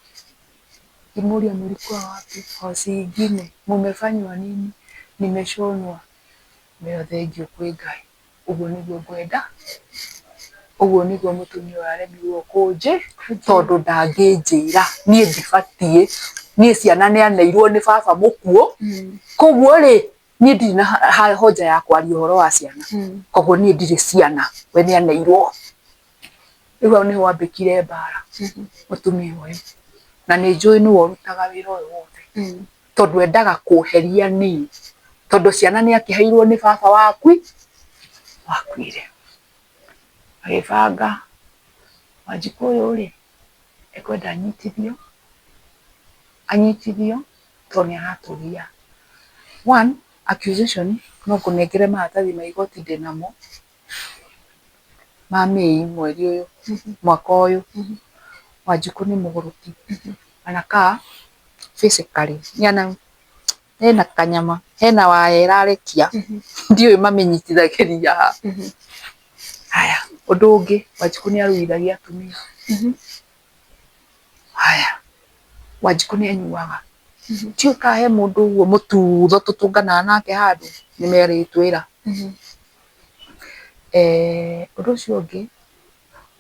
Ngĩmũria mlikuwa wapi? Hosi ingine, mumefanywa nini? Nimeshonwa. Ngĩmwĩra thengiũ kwĩ Ngai, ũguo nĩguo ngwenda, ũguo nĩguo mũtumia ũyũ aremirwo kũnjĩ, tondũ ndangĩnjĩra niĩ ndibatiĩ, niĩ ciana nĩ aneirwo nĩ baba mũkuũ, koguo rĩ, niĩ ndirĩ na hoja ya kwaria ũhoro wa ciana, koguo niĩ ndirĩ ciana, we nĩ aneirwo. Rĩu hau nĩho ambĩkire mbara mũtumia ũyũ, na nĩ njũĩ nĩwe ũrutaga wĩra ũyũ wothe, tondũ endaga kũheria niĩ, tondũ ciana nĩ akĩheirwo nĩ baba wakuire. Agĩbanga Wanjikũ ũyũ rĩ, ekwenda anyitithio, anyitithio tondũ nĩ aratũgia. One, accusation, no ngũnengere maratathi ma igoti ndĩnamo, ma Mĩĩ mweri ũyũ, mwaka ũyũ, Wanjikũ nĩ mũgũrũki, anakaa physically, hena kanyama, hena waya ĩrarekia, ndiũĩ mamĩnyitithagĩria ha. Haya, ũndũ ũngĩ, Wanjikũ nĩ aruithagia atumia. Haya, Wanjikũ nĩ anyuaga. Ndiũĩ kana he mũndũ ũguo mũtutho tũtũnganaga nake handũ, nĩ merĩtwĩra. Ũndũ ũcio ũngĩ,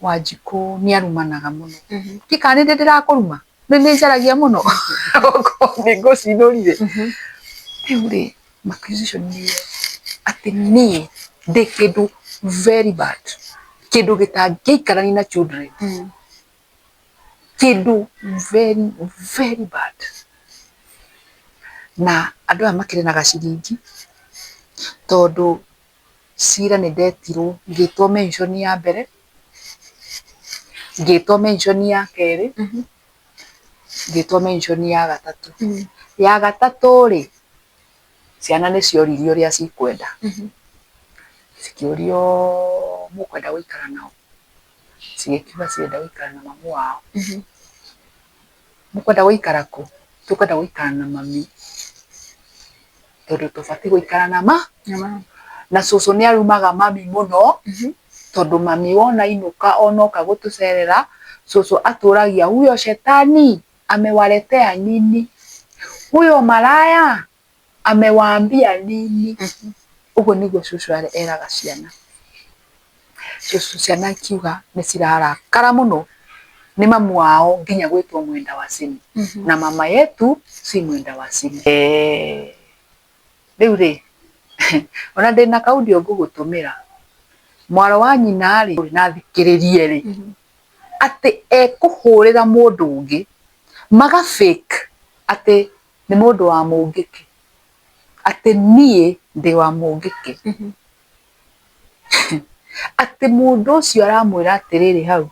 Wanjikũ nĩ arumanaga mũno. Ndiũĩ kana nĩ ndĩ ndĩrakũruma, nĩ njaragia mũno, nĩ ngũcinũrire. Rĩu rĩ, accusation nĩ atĩ niĩ ndĩ kĩndũ very bad, kĩndũ gĩtangĩikarania na children, kĩndũ very very bad. Na andũ aya makĩrĩ na gaciringi, Tondũ cira nĩ ndetirwo ngĩtwo mention ya mbere, ngĩtwo mention ya kerĩ, ngĩtwo mention ya gatatũ. Ya gatatũ rĩ, ciana nĩ cioririo ũrĩa cikwenda. Cikĩũrio mũkwenda gũikara nao, cigĩkiuga cirenda gũikara na mamu wao. Mũkwenda gũikara kũ? Tũkwenda gũikara na mami tondũ tũbatiĩ gũikara na ma na cũcũ nĩ arumaga mami mũno tondũ mami wona inũka onoka gũtũcerera cũcũ atũragia huyo shetani amewaletea nini, huyo malaya amewaambia nini. Ũguo nĩguo cũcũ eraga ciana. Cũcũ ciana ikiuga nĩ cirarakara mũno nĩ mamu wao nginya gwĩtwo mwenda wazimu na mama yetu si mwenda wazimu. Rĩu rĩ ona ndĩna kaudio ngũgũtũmĩra mwaro wa nyina rĩ na thikĩrĩrie rĩ atĩ ekũhũrĩra mũndũ ũngĩ maga fake atĩ nĩ mũndũ wa mũngĩkĩ, atĩ niĩ ndĩ wa mũngĩkĩ, atĩ mũndũ ũcio aramwĩra atĩrĩrĩ hau,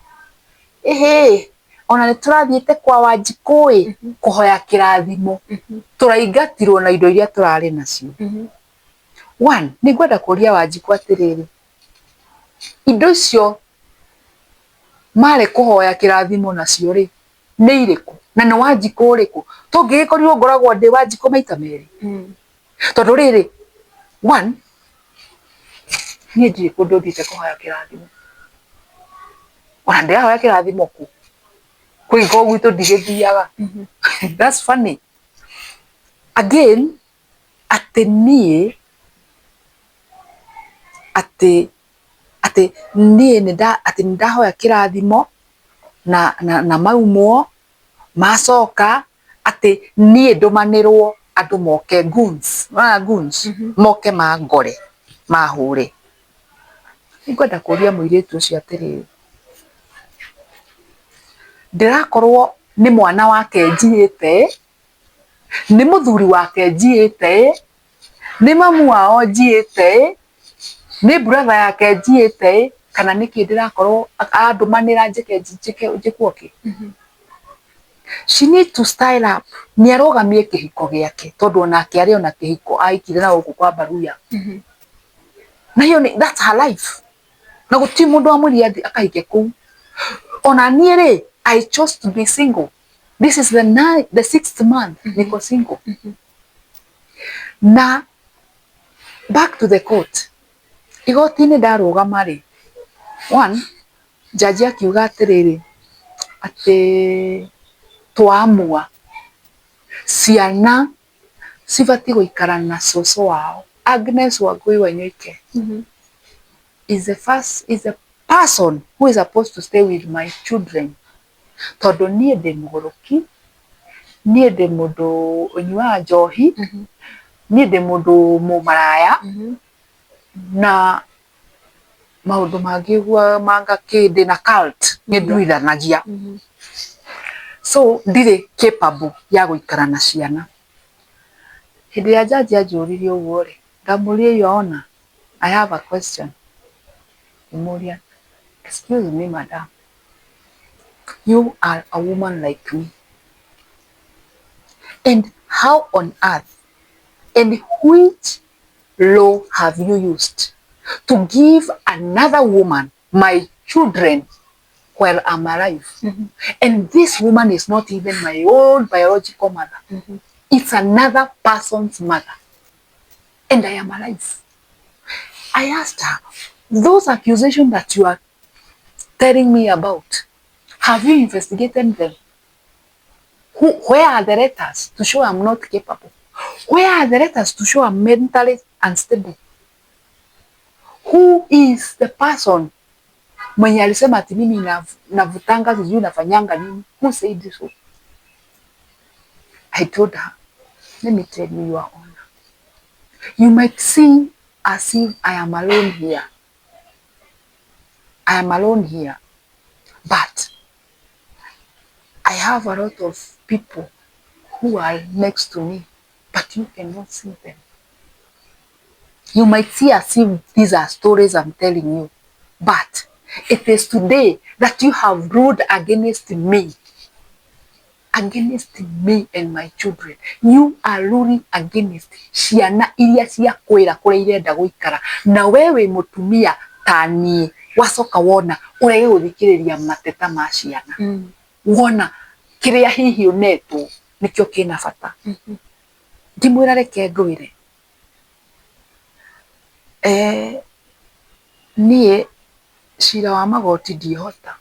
ĩhĩ ona nĩ tũrathiĩte kwa Wanjikũ ĩ kũhoya kĩrathimo, tũraingatirwo na indo iria tũrarĩ nacio. One, nĩ ngwenda kũria Wanjikũ atĩrĩrĩ, indo icio marĩ kũhoya kĩrathimo nacio rĩ, nĩ irĩkũ na nĩ Wanjikũ ũrĩkũ? Tũngĩgĩkorirwo ngoragwo ndĩ Wanjikũ maita merĩ. Tondũ rĩrĩ, one, niĩ ndirĩ kũndũ thiĩte kũhoya kĩrathimo. Ona ndĩrahoya kĩrathimo kũ? Kũngĩkorwo gwitũ ndigĩthiaga. That's funny. Again, atĩ niĩ atĩ atĩ niĩ atĩ nĩndahoya kĩrathimo na maumwo macoka atĩ niĩ ndũmanĩrwo andũ moke goons, nĩwona goons moke mangore mahũre. Nĩngwenda kũria mũirĩtu ũcio atĩrĩrĩ, ndĩrakorwo nĩ mwana wake njiyĩte, nĩ mũthuri wake njiyĩte, nĩ mamu wao njiyĩte, nĩ brother yake njiyĩte, kana nĩkĩ ndĩrakorwo arandũmanĩra njĩke njĩkwo kĩ? She need to style up, nĩ arũgamie kĩhiko gĩake tondũ onake arĩ ona kĩhiko ahikire na gũkũ kwa Baruya. Na hiyo nĩ that's her life. Na gũtirĩ mũndũ wamwĩrire athiĩ akahike kũu. Ona niĩ rĩ, I chose to be single. This is the sixth month niko single. Na back to the court. Igoti-inĩ ndarũgama rĩ, one, jaji akiuga atĩrĩrĩ, atĩ twaamua ciana cibatiĩ gũikara na cũcũ wao. Agnes Wangui Wanyoike is the first, is the person who is supposed to stay with my children. Tondũ niĩ ndĩ mũgũrũki, niĩ ndĩ mũndũ ũnyuaga njohi, niĩ ndĩ mũndũ mũmaraya, na maũndũ mangĩ ũguo manga kĩ ndĩ na cult, nĩ nduithanagia. So ndirĩ capable ya gũikara na ciana. Hĩndĩ ĩrĩa jaji anjũririe ũguo rĩ, ndamũririe, "Your Honor, I have a question." Ngĩmũria, "Excuse me madam, you are a woman like me. And how on earth and which law have you used to give another woman my children while I'm alive? And this woman is not even my own biological mother. It's another person's mother. And I am alive." I asked her, "Those accusations that you are telling me about, have you investigated them? Where are the letters to show I'm not capable? Where are the letters to show I'm mentally unstable? Who is the person mwenye alisema ati mimi navutanga sijui nafanyanga nini? Who said so?" I told her, "Let me tell you, Your Honor, you might see as if I am alone here. I am alone here, but I have a lot of people who are next to me, but you cannot see them. You might see as if these are stories I'm telling you, but it is today that you have ruled against me, against me and my children. You are ruling against ciana iria ciakwĩra kũrĩa irenda gũikara, na we wĩ mũtumia ta niĩ, wacoka wona ũrege gũthikĩrĩria mateta ma ciana. Wona kĩrĩa hihi ũnetwo nĩkĩo kĩna bata. Ngĩmwĩra reke ngwĩre, niĩ cira wa magoti ndiĩhota.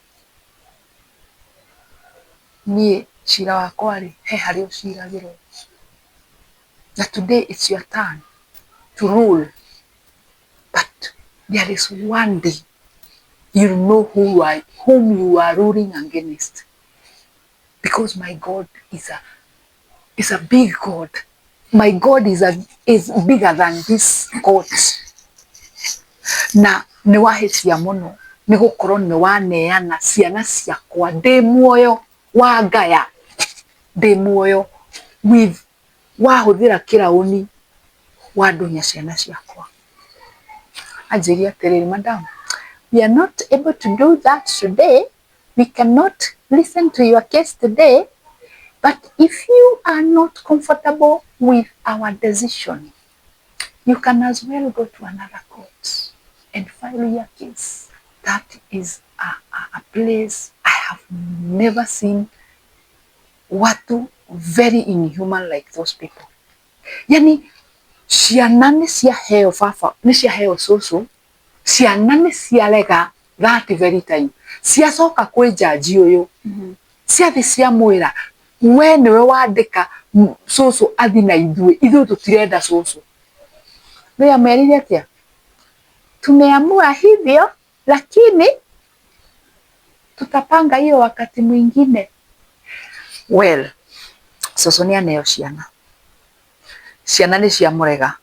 Niĩ cira wakwa rĩ, he harĩa ũciragĩrwo. Na today it's your turn to rule. But there is one day you know who you are, whom you are ruling against. Because my God is a big God. My God is bigger than this court. Na nĩ wahĩtia mũno nĩ gũkorwo nĩ waneana ciana ciakwa ndĩ muoyo, wangaya ndĩ muoyo with wahũthĩra kĩraũni wandunya ciana ciakwa. Anjĩria atĩrĩrĩ, "Madam, we are not able to do that today. We cannot listen to your case today, but if you are not comfortable with our decision, you can as well go to another court and file your case." That is a place I have never seen watu very inhuman like those people. Yani ciana nĩ ciaheo baba, nĩ ciaheo cũcũ, ciana nĩ ciarega that very time. Ciacoka kwĩ jaji ũyũ, ciathi ciamwĩra, "We nĩwe wandĩka cũcũ athi na ithuĩ, ithuĩ tũtirenda cũcũ." Rĩu amerire atĩa? "Tumeamua hivyo, lakini tutapanga hiyo wakati mwingine." Well, cũcũ nĩ aneo ciana. Ciana nĩ ciamũrega.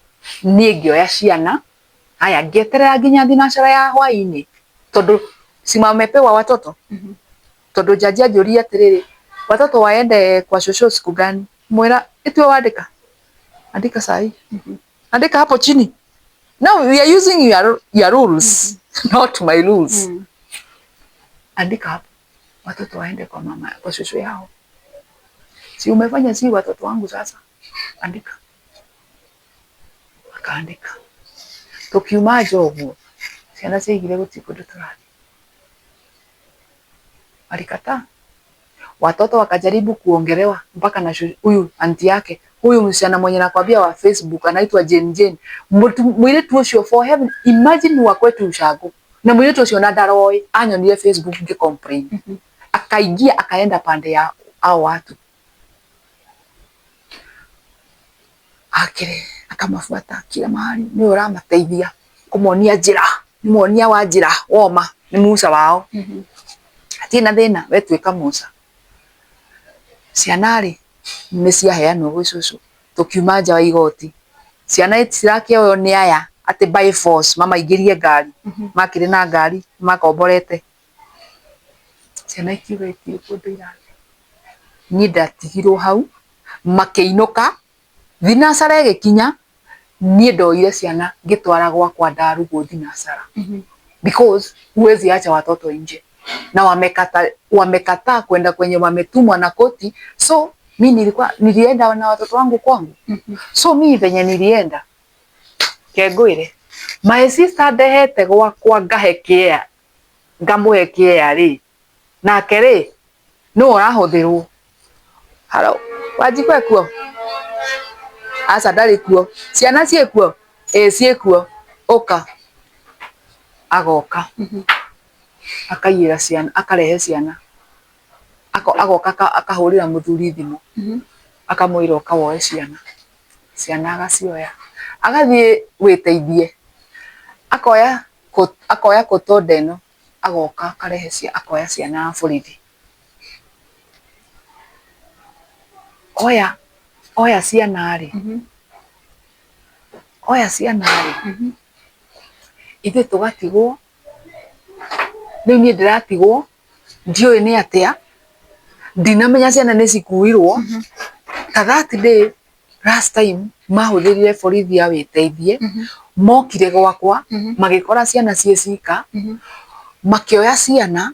Niĩ ngĩoya ciana, haya ngĩeterera nginya thinacara ya hwaĩ-inĩ, tondũ si wamepewa watoto? Tondũ jaji anjũririe atĩrĩrĩ, "Watoto waende kwa shosho siku gani?" Mwĩra, "Ĩtue wandĩka. Andika sahi. Andika hapo chini. Now we are using your rules, not my rules. Andika hapo. Watoto waende kwa mama, kwa shosho yao. Si umefanya si watoto wangu sasa. Andika." Akaandika. Tukiuma nja ũguo, ciana ciaigire gũtirĩ kũndũ tũrathiĩ. Walikataa. Watoto wakajaribu kuongelewa mpaka na huyu anti yake, huyu msichana mwenye nakwambia wa Facebook anaitwa Jane Jane. Mũirĩtu ũcio, for heaven, imagine, wa kwetu ushago. Na mũirĩtu ũcio na ndaroĩ, anyonire Facebook ngĩ complain. Akaingia akaenda pande ya hao watu. Akire akamafuata kila mahali, nĩwe ũramateithia kũmonia njĩra, nĩ muonia wa njĩra woma, nĩ Musa wao. Hatirĩ na thĩna, we tuĩka Musa. Ciana rĩ, nĩ ciaheanwo gwĩ cũcũ, tũkiuma nja wa igoti. Ciana citirakĩoywo nĩ aya atĩ by force mamaingĩrie ngari, makĩrĩ na ngari makomborete. Ciana ikiuga itirĩ kũndũ irathiĩ. Niĩ ndatigirwo hau, makĩinũka, thinacara ĩgĩkinya, niĩ ndoire ciana ngĩtwara gwakwa ndarugwo thinacara. Because huwezi acha watoto nje. Na wamekataa kwenda kwenye wametumwa na koti, so mi nilikuwa nilienda na watoto wangu kwangu. So mi venye nilienda, kengwĩre, my sister ndehete gwakwa ngahe care, ngamũhe care rĩ, nake rĩ, nũ ũrahũthĩrwo? Haro, Wanjikũ ekuo? Aca ndarĩ kuo. Ciana ciĩkuo? Ĩĩ ciĩkuo. Ũka. Agoka. Akaiyĩra ciana, akarehe ciana. Agoka akahũrĩra mũthuri thimũ. Akamwĩra ũka woe ciana. Ciana agacioya. Agathiĩ wĩteithie. Akoya kotonda ĩno, agoka akarehe akoya ciana borithi. Oya ciana rĩ, oya ciana rĩ, ithuĩ tũgatigwo, rĩu niĩ ndĩratigwo, ndiũĩ nĩ atĩa, ndinamenya ciana nĩ cikuirwo, ta that day Last time mahũthĩrire borithi a wĩteithie, mokire gwakwa magĩkora ciana ciĩ cika, makĩoya ciana,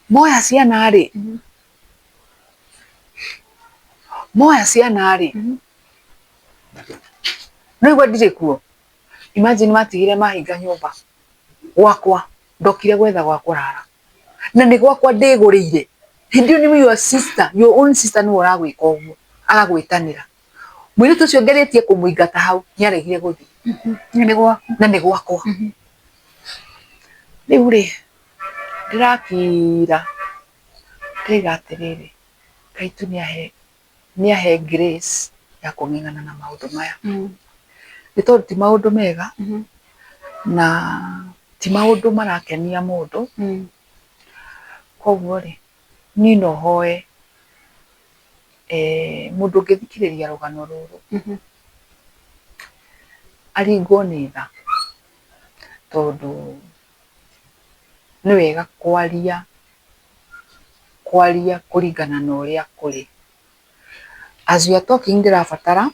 moya ciana rĩ, moya ciana rĩ, no igua ndirĩ kuo. Imagine matigire mahinga nyũmba gwakwa, ndokire gwetha gwa kũrara na nĩ gwakwa ndĩgũrĩire. Hĩndĩ ĩyo nĩ your sister, your own sister nĩwe ũragwĩka ũguo, agagwĩtanĩra. Mũirĩtu ũcio ngeretie kũmũingata hau nĩ aregire gũthiĩ. Na nĩ gwaku. Na nĩ gwakwa. Rĩu rĩ, ndĩrakira ndĩraiga atĩrĩrĩ, Ngai tu nĩ ahe grace ya kũng'eng'ana na maũndũ maya. Nĩ tondũ ti maũndũ mega na ti maũndũ marakenia mũndũ. Koguo rĩ, niĩ no hoe mũndũ ũngĩthikĩrĩria rũgano rũrũ aringwo nĩ tha, tondũ nĩ wega kwaria, kwaria kũringana na ũrĩa kũrĩ. As we are talking ndĩrabatara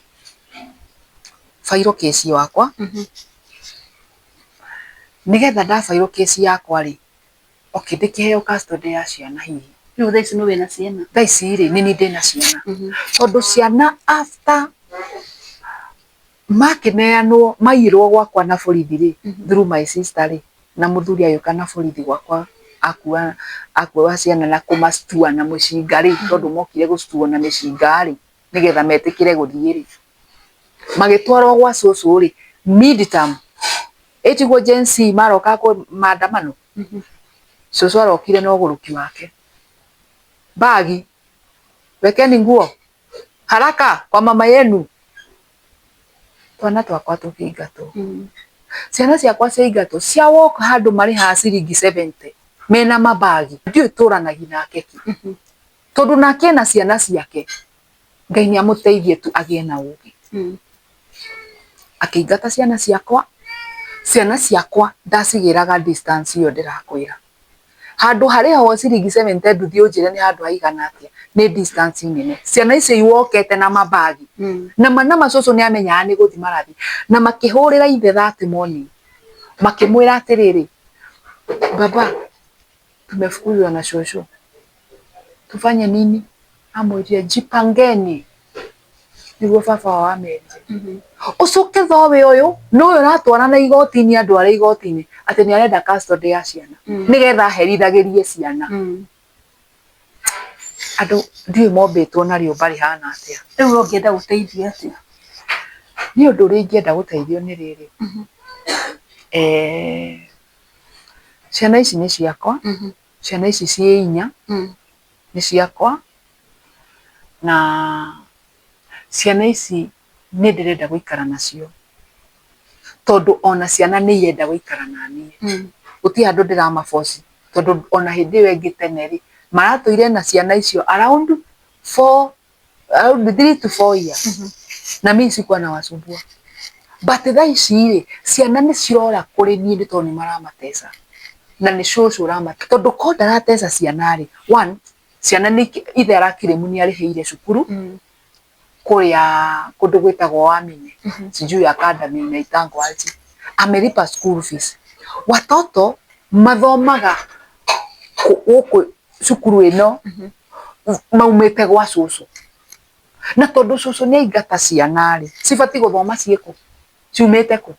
file case wakwa, nĩgetha nda file case yakwa rĩ, okay ndĩkĩheo custody ya ciana hihi. Rĩu thaa ici nĩ wĩna ciana? Thaa ici rĩ, nĩ niĩ ndĩna ciana. Tondũ ciana after makĩneanwo maiyĩrwo gwakwa na borithi rĩ, through my sister rĩ, na mũthuri agĩũka na borithi gwakwa akua akua ciana na kũmactua na mũcinga rĩ, tondũ mokire gũctuo na mĩcinga rĩ, nĩgetha metĩkĩre gũthiĩ rĩ, magĩtwarwo gwa cũcũ rĩ, mid term, ĩ tiguo Gen Z maroka maandamano, cũcũ arokire na ũgũrũki wake, bagi, wekeni nguo haraka kwa mama yenu. Twana twakwa tũkĩingatwo. Ciana ciakwa ciaingatwo cia walk handũ marĩhaga ciringi 70 mena mabagi, ndiũĩ tũranagia nake kĩ, tondũ nake ena ciana ciake. Ngai nĩ amũteithie tu agĩe na ũgĩ. Akĩingata ciana ciakwa, ciana ciakwa ndacigĩraga distance ĩyo ndĩrakwĩra. Handũ harĩhagwo ciringi 70 nduthi ũnjĩre nĩ handũ haigana atĩa, nĩ distance nene. Ciana icio iwokete na mabagi. Na ma nama cũcũ nĩ amenyaga nĩ gũthiĩ marathiĩ. Na makĩhũrĩra ithe that morning, makĩmwĩra atĩrĩrĩ, baba tumefukuzwa na shosho, tufanye nini? Amwĩrire jipangeni, nĩguo baba wao amerire. Ũcoke thowe ũyũ nĩwe ũratwarana igoti-inĩ andware igoti-inĩ atĩ nĩ arenda custody ya ciana nĩgetha aherithagĩrie ciana. Andũ ndiũĩ mombĩtwo na rĩũmba rĩhana atĩa. Rĩu we ũngĩenda gũteithio atĩa? Niĩ ũndũ ũrĩa ingĩenda gũteithio nĩ rĩrĩ, ciana ici nĩ ciakwa, ciana ici ciĩ inya nĩ ciakwa, na ciana ici nĩ ndĩrenda gũikara nacio, tondũ ona ciana nĩ irenda gũikara na niĩ. Gũtirĩ handũ ndĩrama force, tondũ ona hĩndĩ ĩyo ĩngĩ tene rĩ, maratũire na ciana icio around 4, around 3 to 4 years. Na mimi sikuwa nawasumbua. But thaa ici rĩ, ciana nĩ cirora kũrĩ niĩ nĩ tondũ nĩ maramatesa. Na nĩ cũcũ ũramatesa. Tondũ korwo ndarateca ciana rĩ, one, ciana nĩ ithe arakirĩmu nĩ arĩhĩire cukuru kũrĩa kũndũ gwĩtagwo Wamine, sijui academy inaitangwo aje. Amelipa school fees. Watoto mathomaga gũkũ cukuru ĩno maumĩte gwa cũcũ. Na tondũ cũcũ nĩ aingata ciana rĩ, cibatiĩ gũthoma ciĩ kũ? Ciumĩte kũ?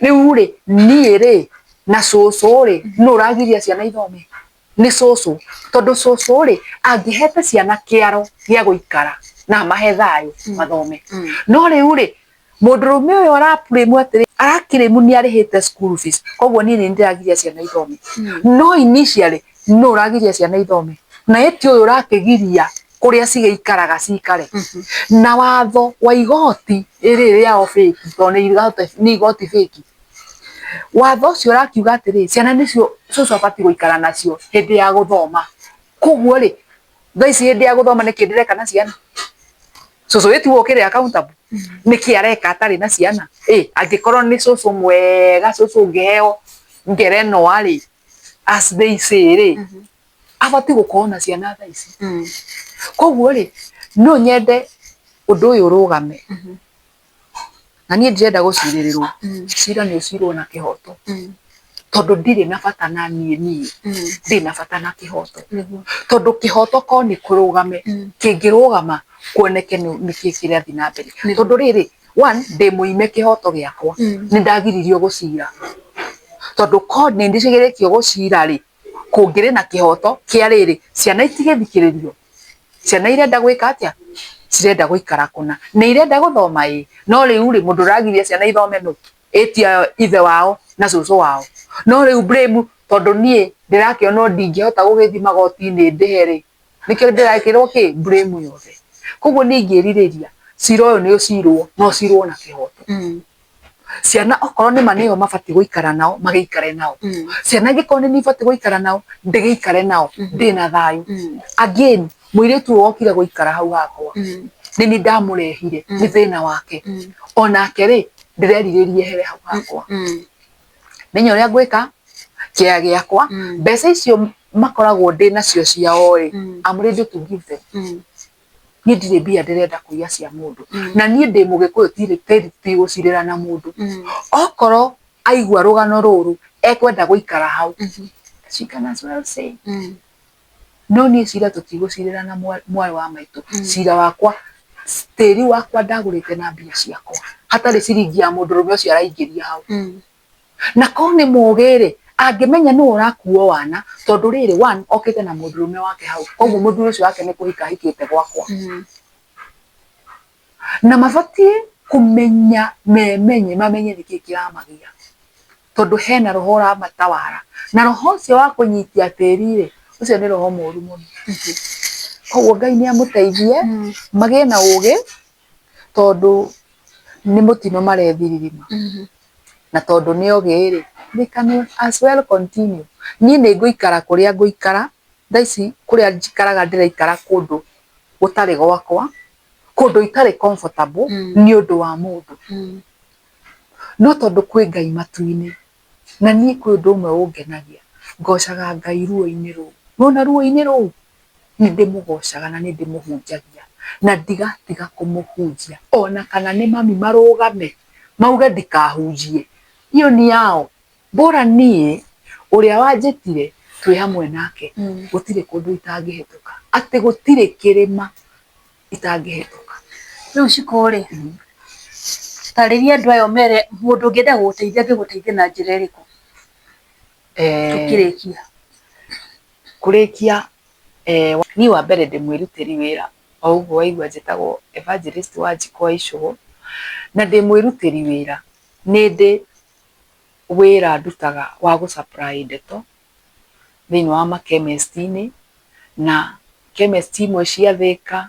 Rĩu rĩ, niĩ rĩ, na cũcũ rĩ, nũ ũragiria ciana ithome? Nĩ cũcũ. Tondũ cũcũ rĩ, angĩhete ciana kĩaro gĩa gũikara na amahe thayũ mathome. No rĩu rĩ, mũndũrũme ũyũ araclaim atĩrĩ, araclaim nĩ arĩhĩte school fees, koguo niĩ nĩ ndĩragiria ciana ithome. No initially nũ ũragiria ciana ithome? Na ĩti ũyũ ũrakĩgiria kũrĩa cigĩikaraga cikare. Na watho wa igoti rĩrĩ rĩao fake, tondũ nĩ igoti fake. Watho ũcio ũrakiuga atĩrĩ, ciana nĩcio cũcũ abatiĩ gũikara nacio hĩndĩ ya gũthoma. Koguo rĩ, thaa ici hĩndĩ ya gũthoma nĩkĩ ndĩreka na ciana? Cũcũ ĩ tiwe ũkĩrĩ accountable? Nĩkĩ areka atarĩ na ciana? Ĩ angĩkorwo nĩ cũcũ mwega, cũcũ ũngĩheo ngerenwa rĩ, as they say rĩ, abatiĩ gũkorwo na ciana thaa ici. Koguo rĩ, no nyende Ũndũ ũyũ ũrũgame. Na niĩ ndirenda gũcirĩrĩrwo. Cira nĩ ũcirwo na kĩhoto. Tondũ ndirĩ na bata na niĩ niĩ. Ndĩ na bata na kĩhoto. Tondũ kĩhoto ko nĩ kũrũgame, kĩngĩrũgama kuoneke nĩkĩ kĩrathiĩ na mbere. Tondũ rĩrĩ, one, ndĩ mũime kĩhoto gĩakwa. Nĩ ndagiririo gũcira. Tondũ ko nĩ ndĩgirĩtio gũcira rĩ, kũngĩrĩ na kĩhoto kĩa rĩrĩ, ciana itigĩthikĩrĩrio. Ciana irenda gwĩka atĩa? Cirenda gũikara kũna. Nĩ irenda gũthoma ĩĩ, no rĩu rĩ, mũndũ ũragiria ciana ithome nũ? Ĩtia ithe wao na cũcũ wao. No rĩu blame tondũ niĩ ndĩrakĩona ndingĩhota gũgĩthiĩ magoti-inĩ ndĩhe rĩ, nĩkĩo ndĩrekĩrwo kĩ? Blame yothe. Koguo niĩ ingĩrirĩria cira ũyũ nĩ ũcirwo na ũcirwo na kĩhoto. Ciana okorwo nĩma nĩo mabatiĩ gũikara nao magĩikare nao. Ciana ingĩkorwo nĩ niĩ batiĩ gũikara nao ndĩgĩikare nao ndĩna thayũ. Again mũirĩtu ũyũ wokire gũikara hau hakwa nĩ niĩ ndamũrehire nĩ thĩna wake. Onake rĩ ndĩrerirĩria ehere hau hakwa. Menye ũrĩa ngwĩka kĩaya gĩakwa mbeca icio makoragwo ndĩ nacio ciao rĩ I'm ready to give them. Niĩ ndirĩ mbia ndĩrenda kũiya cia mũndũ. Na niĩ ndĩ mũgĩkũyũ tigũcirĩra na mũndũ. Okorwo aigua rũgano rũrũ ekwenda gũikara hau she can as well say. No niĩ cira tũtigũcirĩra na mwarĩ wa maitũ. Cira wakwa tĩri wakwa ndagũrĩte na mbia ciakwa hatarĩ ciringi ya mũndũrũme ũcio araingĩria hau. Na korwo nĩ mũgĩ rĩ, angĩmenya nũ ũrakuo wana, tondũ rĩrĩ one okĩte na mũndũrũme wake hau, koguo mũthuri ũcio wake nĩ kũhika ahikĩte gwakwa. Na mabatiĩ kũmenya memenye mamenye nĩkĩ kĩramagia, tondũ hena roho ũramatawara, na roho ũcio wa kũnyitia tĩri rĩ, ũcio nĩ roho mũru mũno. Koguo Ngai nĩ amũteithie magĩe na ũgĩ, tondũ nĩ mũtino marethiririma. Na tondũ nĩ ogĩ rĩ, they can as well continue. Niĩ nĩ ngũikara kũrĩa ngũikara, thaa ici kũrĩa njikaraga ndĩraikara kũndũ gũtarĩ gwakwa, kũndũ itarĩ comfortable nĩ ũndũ wa mũndũ. No tondũ kwĩ Ngai matu-inĩ, na niĩ kwĩ ũndũ ũmwe ũngenagia, ngocaga Ngai ruo-inĩ rũu. Nĩwona ruo-inĩ rũu, nĩ ndĩmũgocaga na nĩ ndĩmũhunjagia, na ndigatiga kũmũhunjia ona kana nĩ mami marũgame mauge ndikahunjie, hiyo ni yao. Bora niĩ ũrĩa wanjĩtire twĩ hamwe nake, gũtirĩ kũndũ itangĩhĩtũka, atĩ gũtirĩ kĩrĩma itangĩhĩtũka. Rĩu Shiko rĩ, tarĩria andũ aya ũmere mũndũ ũngĩenda gũgũteithia angĩgũteithia na njĩra ĩrĩkũ? Tũkĩrĩkia. Kũrĩkia niĩ wa mbere ndĩ mwĩrutĩri wĩra o ũguo waigua njĩtagwo Evangelist Wanjikũ wa Icũgũ, na ndĩ mwĩrutĩri wĩra, nĩ ndĩ wĩra ndutaga wa gũ supply ndeto thĩinĩ wa ma chemist -inĩ, na chemist imwe cia Thĩka,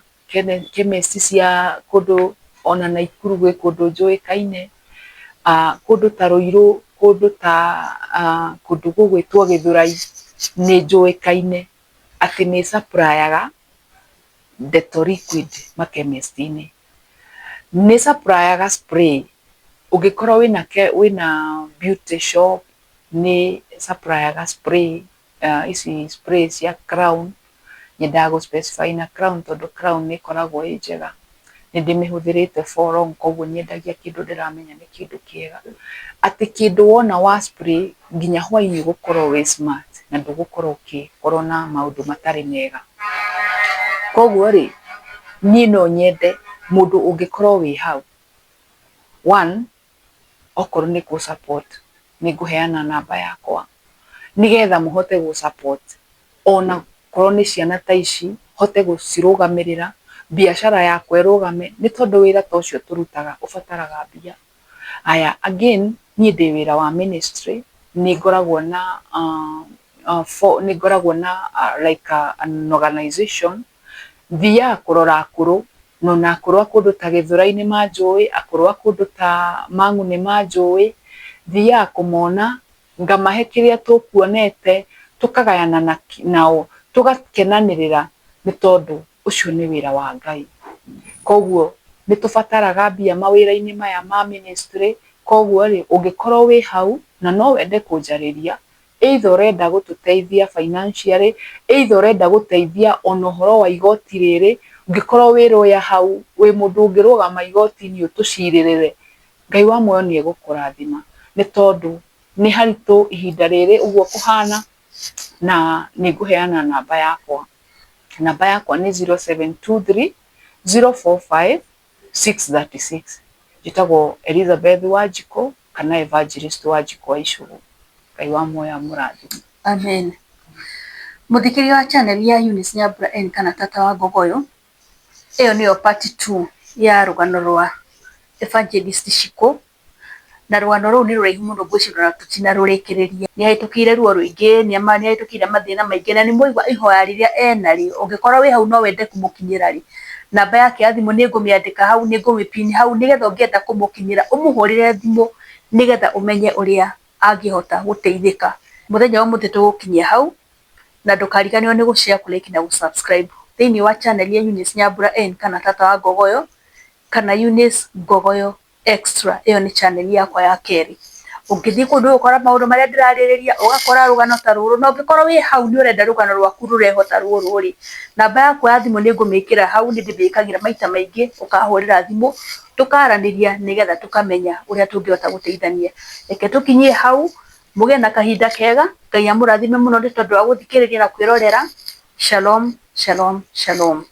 chemist cia kũndũ ona Naikuru gwĩ kũndũ njũĩkaine, kũndũ ta Ruiru, kũndũ ta kũndũ gũgwĩtwo Gĩthũrai nĩ njũĩkaine atĩ nĩ supply aga ndeto liquid ma chemist -inĩ. Nĩ supply aga spray, ũngĩkorwo wĩna beauty shop nĩ supply aga spray, ici spray cia Crown, nyendaga gũ specify na Crown tondũ Crown nĩ ĩkoragwo ĩ njega, nĩ ndĩmĩhũthĩrĩte for long koguo nyendagia kĩndũ ndĩramenya nĩ kĩndũ kĩega. Atĩ kĩndũ wona wa spray nginya hwainĩ ũgũkorwo wĩ smart na ndũgũkorwo ũgĩkorwo na maũndũ matarĩ mega. Koguo rĩ, niĩ no nyende mũndũ ũngĩkorwo wĩ hau, one, okorwo nĩ kũ support nĩ ngũheana namba yakwa, nĩgetha mũhote gũ support ona korwo nĩ ciana ta ici hote gũcirũgamĩrĩra, biacara yakwa ĩrũgame, nĩ tondũ wĩra ta ũcio tũrutaga ũbataraga mbia. Aya, again niĩ ndĩ wĩra wa ministry, nĩ ngoragwo na nĩ ngoragwo na like an organization, thiaga kũrora akũrũ, na ona akũrũ a kũndũ ta Gĩthũrai nĩ manjũĩ, akũrũ a kũndũ ta Mang'u nĩ manjũĩ, thiaga kũmona ngamahe kĩrĩa tũkuonete, tũkagayana nao, tũgakenanĩrĩra nĩ tondũ ũcio nĩ wĩra wa Ngai. Koguo nĩ tũbataraga mbia mawĩra-inĩ maya ma ministry, koguo rĩ, ũngĩkorwo wĩ hau na no wende kũnjarĩria, either ũrenda gũtũteithia financially, either ũrenda gũteithia ona ũhoro wa igoti rĩrĩ, Ũngĩkorwo wĩ lawyer hau, wĩ mũndũ ũngĩrũgama igoti-inĩ ũtũcirĩrĩre, Ngai wa muoyo nĩ egũkũrathima nĩ tondũ nĩ haritũ ihinda rĩrĩ ũguo kũhana, na nĩ ngũheana namba yakwa. Namba yakwa nĩ 0723 045 636. Njĩtagwo Elizabeth Wanjikũ kana Evangelist Wanjikũ wa Icũgũ. Ngai wa muoyo amũrathime. Amen. Mũthikĩria wa channel ya Eunice Nyambura N kana Tata wa Ngogoyo, ĩyo nĩyo part 2 ya rũgano rwa Evangelist Shiko na rũgano rũu nĩ rũraihu mũno ngwĩciria ona tũtinarũrĩkĩrĩria. Nĩ ahĩtũkĩire ruo rũingĩ, nĩ ahĩtũkĩire mathĩna maingĩ na nĩ mwaigua ihoya rĩrĩa enarĩo, ũngĩkorwo wĩ hau no wende kũmũkinyĩra rĩ, namba yake ya thimũ nĩ ngũmĩandĩka hau, nĩ ngũmĩ pin hau nĩgetha ũngĩenda kũmũkinyĩra ũmũhũrĩre thimũ nĩgetha ũmenye ũrĩa angĩhota gũteithĩka. Mũthenya wa ũmũthĩ tũgũkinyia hau na ndũkariganĩrwo nĩ gũ share, kũ like na gũ subscribe thĩinĩ wa channel ya Eunice Nyambura N kana Tata wa Ngogoyo kana Eunice Ngogoyo Extra, ĩyo nĩ channel yakwa ya kerĩ. Ũngĩthiĩ kũu nĩ ũgũkora maũndũ marĩa ndĩrarĩrĩria, ũgakora rũgano ta rũrũ, na ũngĩkorwo wĩ hau nĩ ũrenda rũgano rwaku rũrehwo ta rũrũ rĩ, namba yakwa ya thimũ nĩ ngũmĩkĩra hau, nĩ ndĩmĩkagĩra maita maingĩ, ũkahũrĩra thimũ, tũkaranĩria nĩgetha tũkamenya ũrĩa tũngĩhota gũteithania. Reke tũkinyie hau, mũgĩe na kahinda kega, Ngai amũrathime mũno nĩ tondũ wa gũthikĩrĩria na kwĩrorera. Shalom, shalom, shalom.